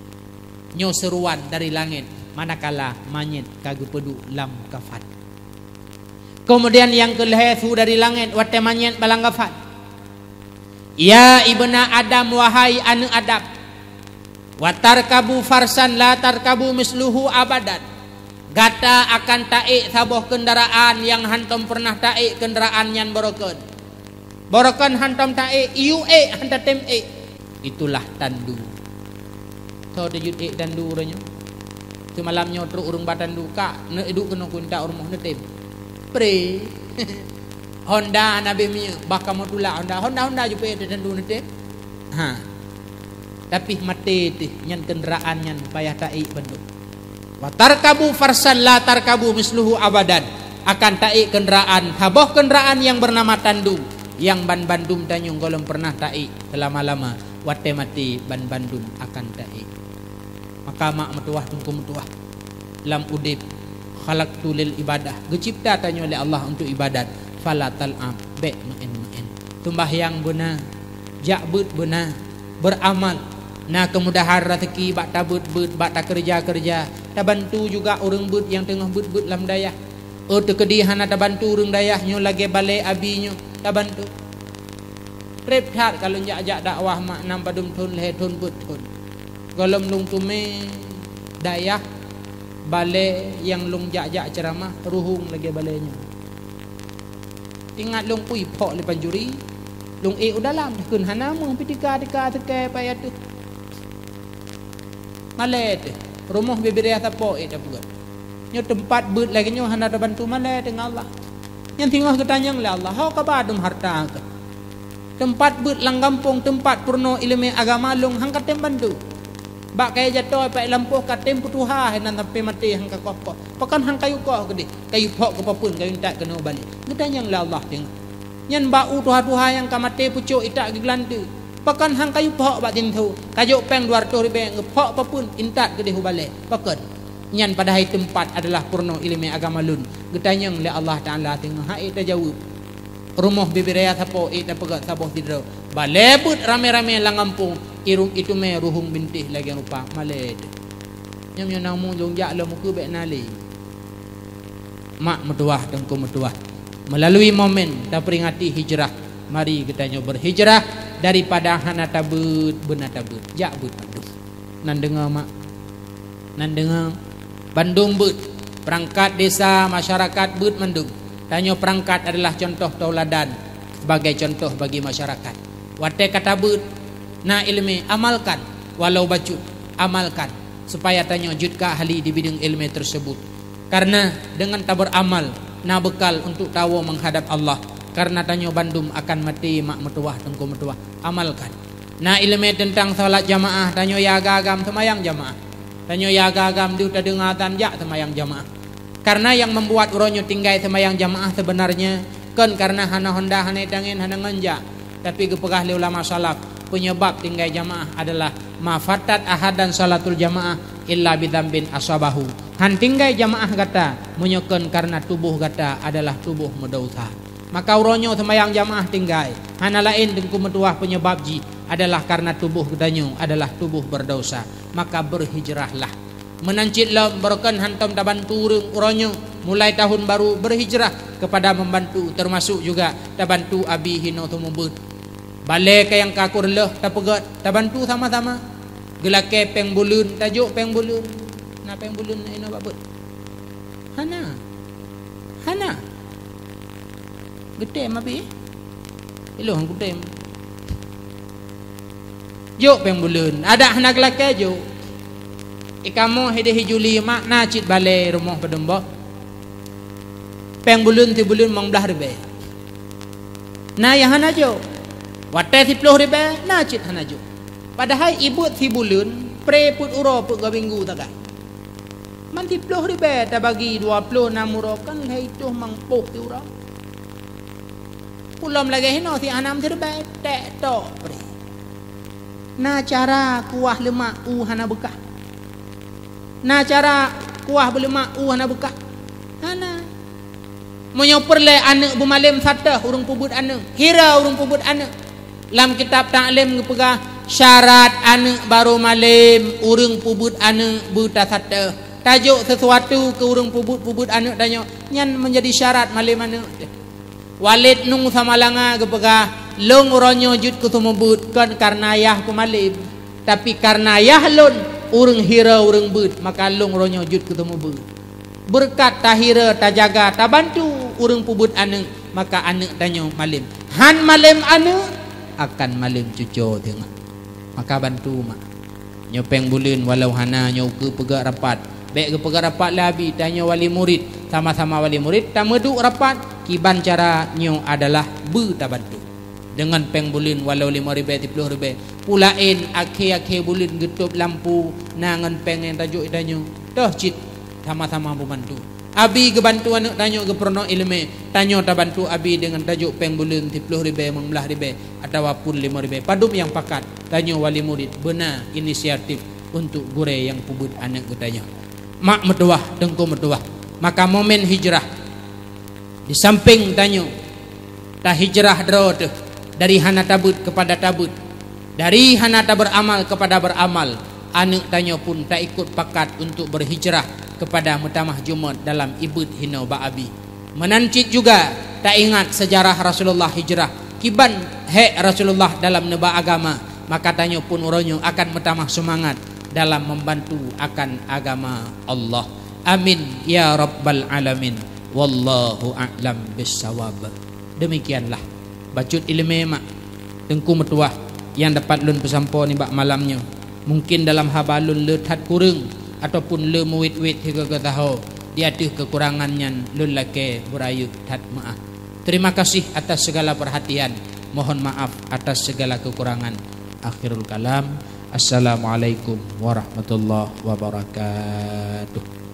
Nyoe seuruan dari langét, manakala manyét ka geupeuduek lam kafan. Keumudian nyang keu lhée su dari langét watée manyét bak lam kafan. Ya ibna Adam, wahai aneuëk Adam, wa tarkabu farsan la tarkabu misluhu abadan. Gata akan taék saboh keundaraan nyang hántom peureunah taék keundaraan nyan baroekon. Baroekon hántom taék, iyue ék han tatem ék. Itulah tandu. Soe teujeuet ék tandu uroe nyoe? Seumalam nyoe trok ureuëng ba tandu, "Kak, neuék duek keunoe, kuintat u rumoh neutem." Pré. Honda hana beh minyeuk, bah kamoe tulak Honda. Honda, Honda jipeuék tandu neutem. Ha. Tapi maté teuh nyan keundaraan nyan payah taék bandum. Wa tarkabu farsan la tarkabu misluhu abadan. Akan taék keundaraan, saboh keundaraan nyang beunama tandu, nyang ban bandum tanyoe gohlom peureunah taék seulama-lama. Watée maté ban bandum akan taék. Maka mak meutuwah, teungku meutuwah, lam udeb, khalaqtu lil ibadah, geucipta tanyoe lé Allah untuk ibadat. Fala tal'ab, bék meu'én-meu'én. Seumbahyang beuna, jak beuet beuna, beuramal. Na keumudahan raseuki bak tabeuet beuet, bak takeureuja-keureuja, tabantu juga ureuëng beuet nyang teungoh beuet-beuet lam dayah. Oh teukeudi hana tabantu ureuëng dayah nyoe lagée balée abi nyoe, tabantu. Treb that ka lôn jak-jak dakwah mak nam padum thon, lhée thon, peuet thon. Gohlom lôn teumé dayah balée nyang lôn jak-jak ceuramah ruhueng lagée balée nyoe. Ingat lôn pui phok lé pancuri, lôn ék u dalam, kheun hana meuh pih tika-tika teukai payah teuh. Malée teuh, rumoh bibiraya sapo ék tapeugét. Nyoe teumpat beuet lagée nyoe hana tabantu, malée teuh ngon Allah. Nyan singoh geutanyong lé Allah, "Ho kaba dum harta kah?" Teumpat beuet lam gampông, teumpat peurunoe iéleumé agama lôn han katem bantu. Bak kayée jatoe peuet lampôh katem peutuha, hana sampai maté han kakoh-koh. Pakon han kayue koh keudeh, kayue phok keu papeuen, kayue intat keunoe balée. Geutanyong lé Allah teungoh. Nyan bak u tuha-tuha nyang ka maté pucok itak geugeulanteue. Pakon han kayue phok bak sinso, kajok péng dua reutôh ribée, geuphok papeuen, intat keudeh u balée. Pakon? Nyan padahai teumpat adalah peurunoe iéleumé agama lôn. Geutanyong lé Allah Taala teungoh, han ék tajaweueb. Rumoh bibiraya sapo ék tapeugét saboh sidroe. Balée beuet ramé-ramé lam gampông, irung itumé ruhueng bintéh lagée rupa malée teuh. Nyoe meunyoe na mueng lôn jak lom ukeue bék na lé. Mak meutuwah, teungku meutuwah. Meulalu momen tapeuringati hijrah, mari geutanyoe beuhijrah daripada hana tabeuet beuna tabeuet. Jak beuet mandum. Nan deungoe mak. Nan deungoe bandum beuet, peurangkat desa, masyarakat beuet mandum. Tanyoe peurangkat adalah contoh tauladan sebagai contoh bagi masyarakat. Watée ka tabeuet, na iéleumé, amalkan, walau bacut, amalkan, supaya tanyoe jeuet keu ahli di bidang iéleumé tersebut. Karena deungon tabeuramal, na beukal untuk tawoe meuhadab Allah. Karena tanyoe bandum akan maté, mak meutuwah, teungku meutuwah. Amalkan. Na iéleumé teuntang salat jamaah, tanyoe ya agam-agam seumayang jamaah. Tanyoe ya agam-agam deuh tadeungoe azan jak seumayang jamaah. Karena nyang membuat uroe nyoe tinggai seumayang jamaah sebenarnya kon karena hana honda, hana tangen, hana ngon jak. Tapi geupeugah lé ulama salaf, penyebab tinggai jamaah adalah ma fatat ahadan salatul jamaah illa bidzambin asabahu. Han tinggai jamaah gata meunyoe kon karena tuboh gata adalah tuboh meudesya. Maka uroe nyoe seumayang jamaah tinggai, hana laén teungku meutuwah penyebab jih adalah karena tuboh geutanyoe adalah tuboh beudesya. Maka beuhijrahlah. Meunan cit lom, beureukan hantom tabantu ureuëng uroe nyoe, mulai tahun baru, beuhijrah keupada membantu, teumasok juga tabantu abi hinoe seumeubeuet. Balée ka nyang ka kureuloh tapeugét, tabantu sama-sama. Geulakée péng buleuen, tajok péng buleuen. Na péng buleuen inoe bak beuet? Hana. Hana. Geutem abi? Ilôn geutem. Jok péng buleuen, adak hana geulakée jok. Ikamoe hideh hi Juli mak na cit balée rumoh padum boh. Péng buleuen sibuleuen limong blaih ribée. Na nyang hana jok. Watée siploh ribée na cit hana jok. Padahai ibeuet sibuleuen Pré peuet uroe peuet minggu tagai. Man siploh ribèe tabagi dua ploh nam uroe kan lhèe reutôh mangpoh siuroe. Pulom lagèe hinoe si anam siribèe, tek tok pré. Na cara kuah leumak u hana beukah. Na cara kuah beuleumak u hana beukah. Hana. Meunyoe peureulèe aneuk beumalém satéh ureueng peubeuet aneuk, hira ureueng peubeuet aneuk. Lam kitab Ta'lim geupeugah, syarat aneuk barô malém ureueng peubeuet aneuk beutasatéh. Tajok sisuatu keu ureueng peubeuet-peubeuet aneuk tanyoe, nyan meunjadi syarat malém aneuk. Walid Nung Samalanga geupeugah, lôn uroe nyoe jeuet keu seumeubeuet kon kareuna yah kumalém, tapi kareuna yah lôn ureueng hira ureueng beuet, maka lôn uroe nyoe jeuet keu seumeubeuet. Beureukat tahira, tajaga, tabantu ureueng peubeuet aneuk, maka aneuk tanyoe malém. Han malém aneuk, akan malém cucoe teungoh. Maka bantu mak. Nyoe péng buleuen walau hana nyoe keu peugah rapat. Bèk geupeugah rapat lé abi, tanyoe wali murid, sama-sama wali murid, tameuduek rapat, kiban cara nyoe adalah beutabantu. Deungon péng buleuen walau limong ribèe, siploh ribèe, peulaén akhé-akhé buleuen geutôb lampu na ngon péng nyang tajok tanyoe. Toh cit sama-sama beubantu. Abi geubantu aneuk tanyoe geupeurunoe ileumèe, tanyoe tabantu abi deungon tajok péng buleuen siploh ribèe, limong blah ribèe, atawa pun limong ribèe. Padum nyang pakat, tanyoe wali murid beuna inisiatif untuk gurèe nyang peubeuet aneuk geutanyoe. Mak meutuwah, teungku meutuwah. Maka momen hijrah, di sampéng tanyoe tahijrah droe teuh dari hana tabeuet keupada tabeuet, dari hana taberamal keupada beramal, aneuk tanyoe pun taikot pakat untuk berhijrah keupada meutamah jumôt dalam ibeuet hinoe bak abi. Meunan cit juga taingat seujarah Rasulullah hijrah, kiban hék Rasulullah dalam neuba agama, maka tanyoe pun uroe nyoe akan meutamah seumangat dalam membantu akan agama Allah. Amin ya rabbal alamin. Wallahu a'lam bissawab. Demikianlah bacut ileumèe mak, teungku meutuwah, nyang dapat lôn peusampoe nibak malam nyoe. Mungkin dalam haba lôn le that kureueng ataupun le meuwét-wét sigoe-goe saho, di ateueh keukurangan nyan lôn lakèe beurayeuk that meu'ah. Terima kasih atas segala perhatian. Mohon maaf atas segala kekurangan. Akhirul kalam. Assalamualaikum warahmatullahi wabarakatuh.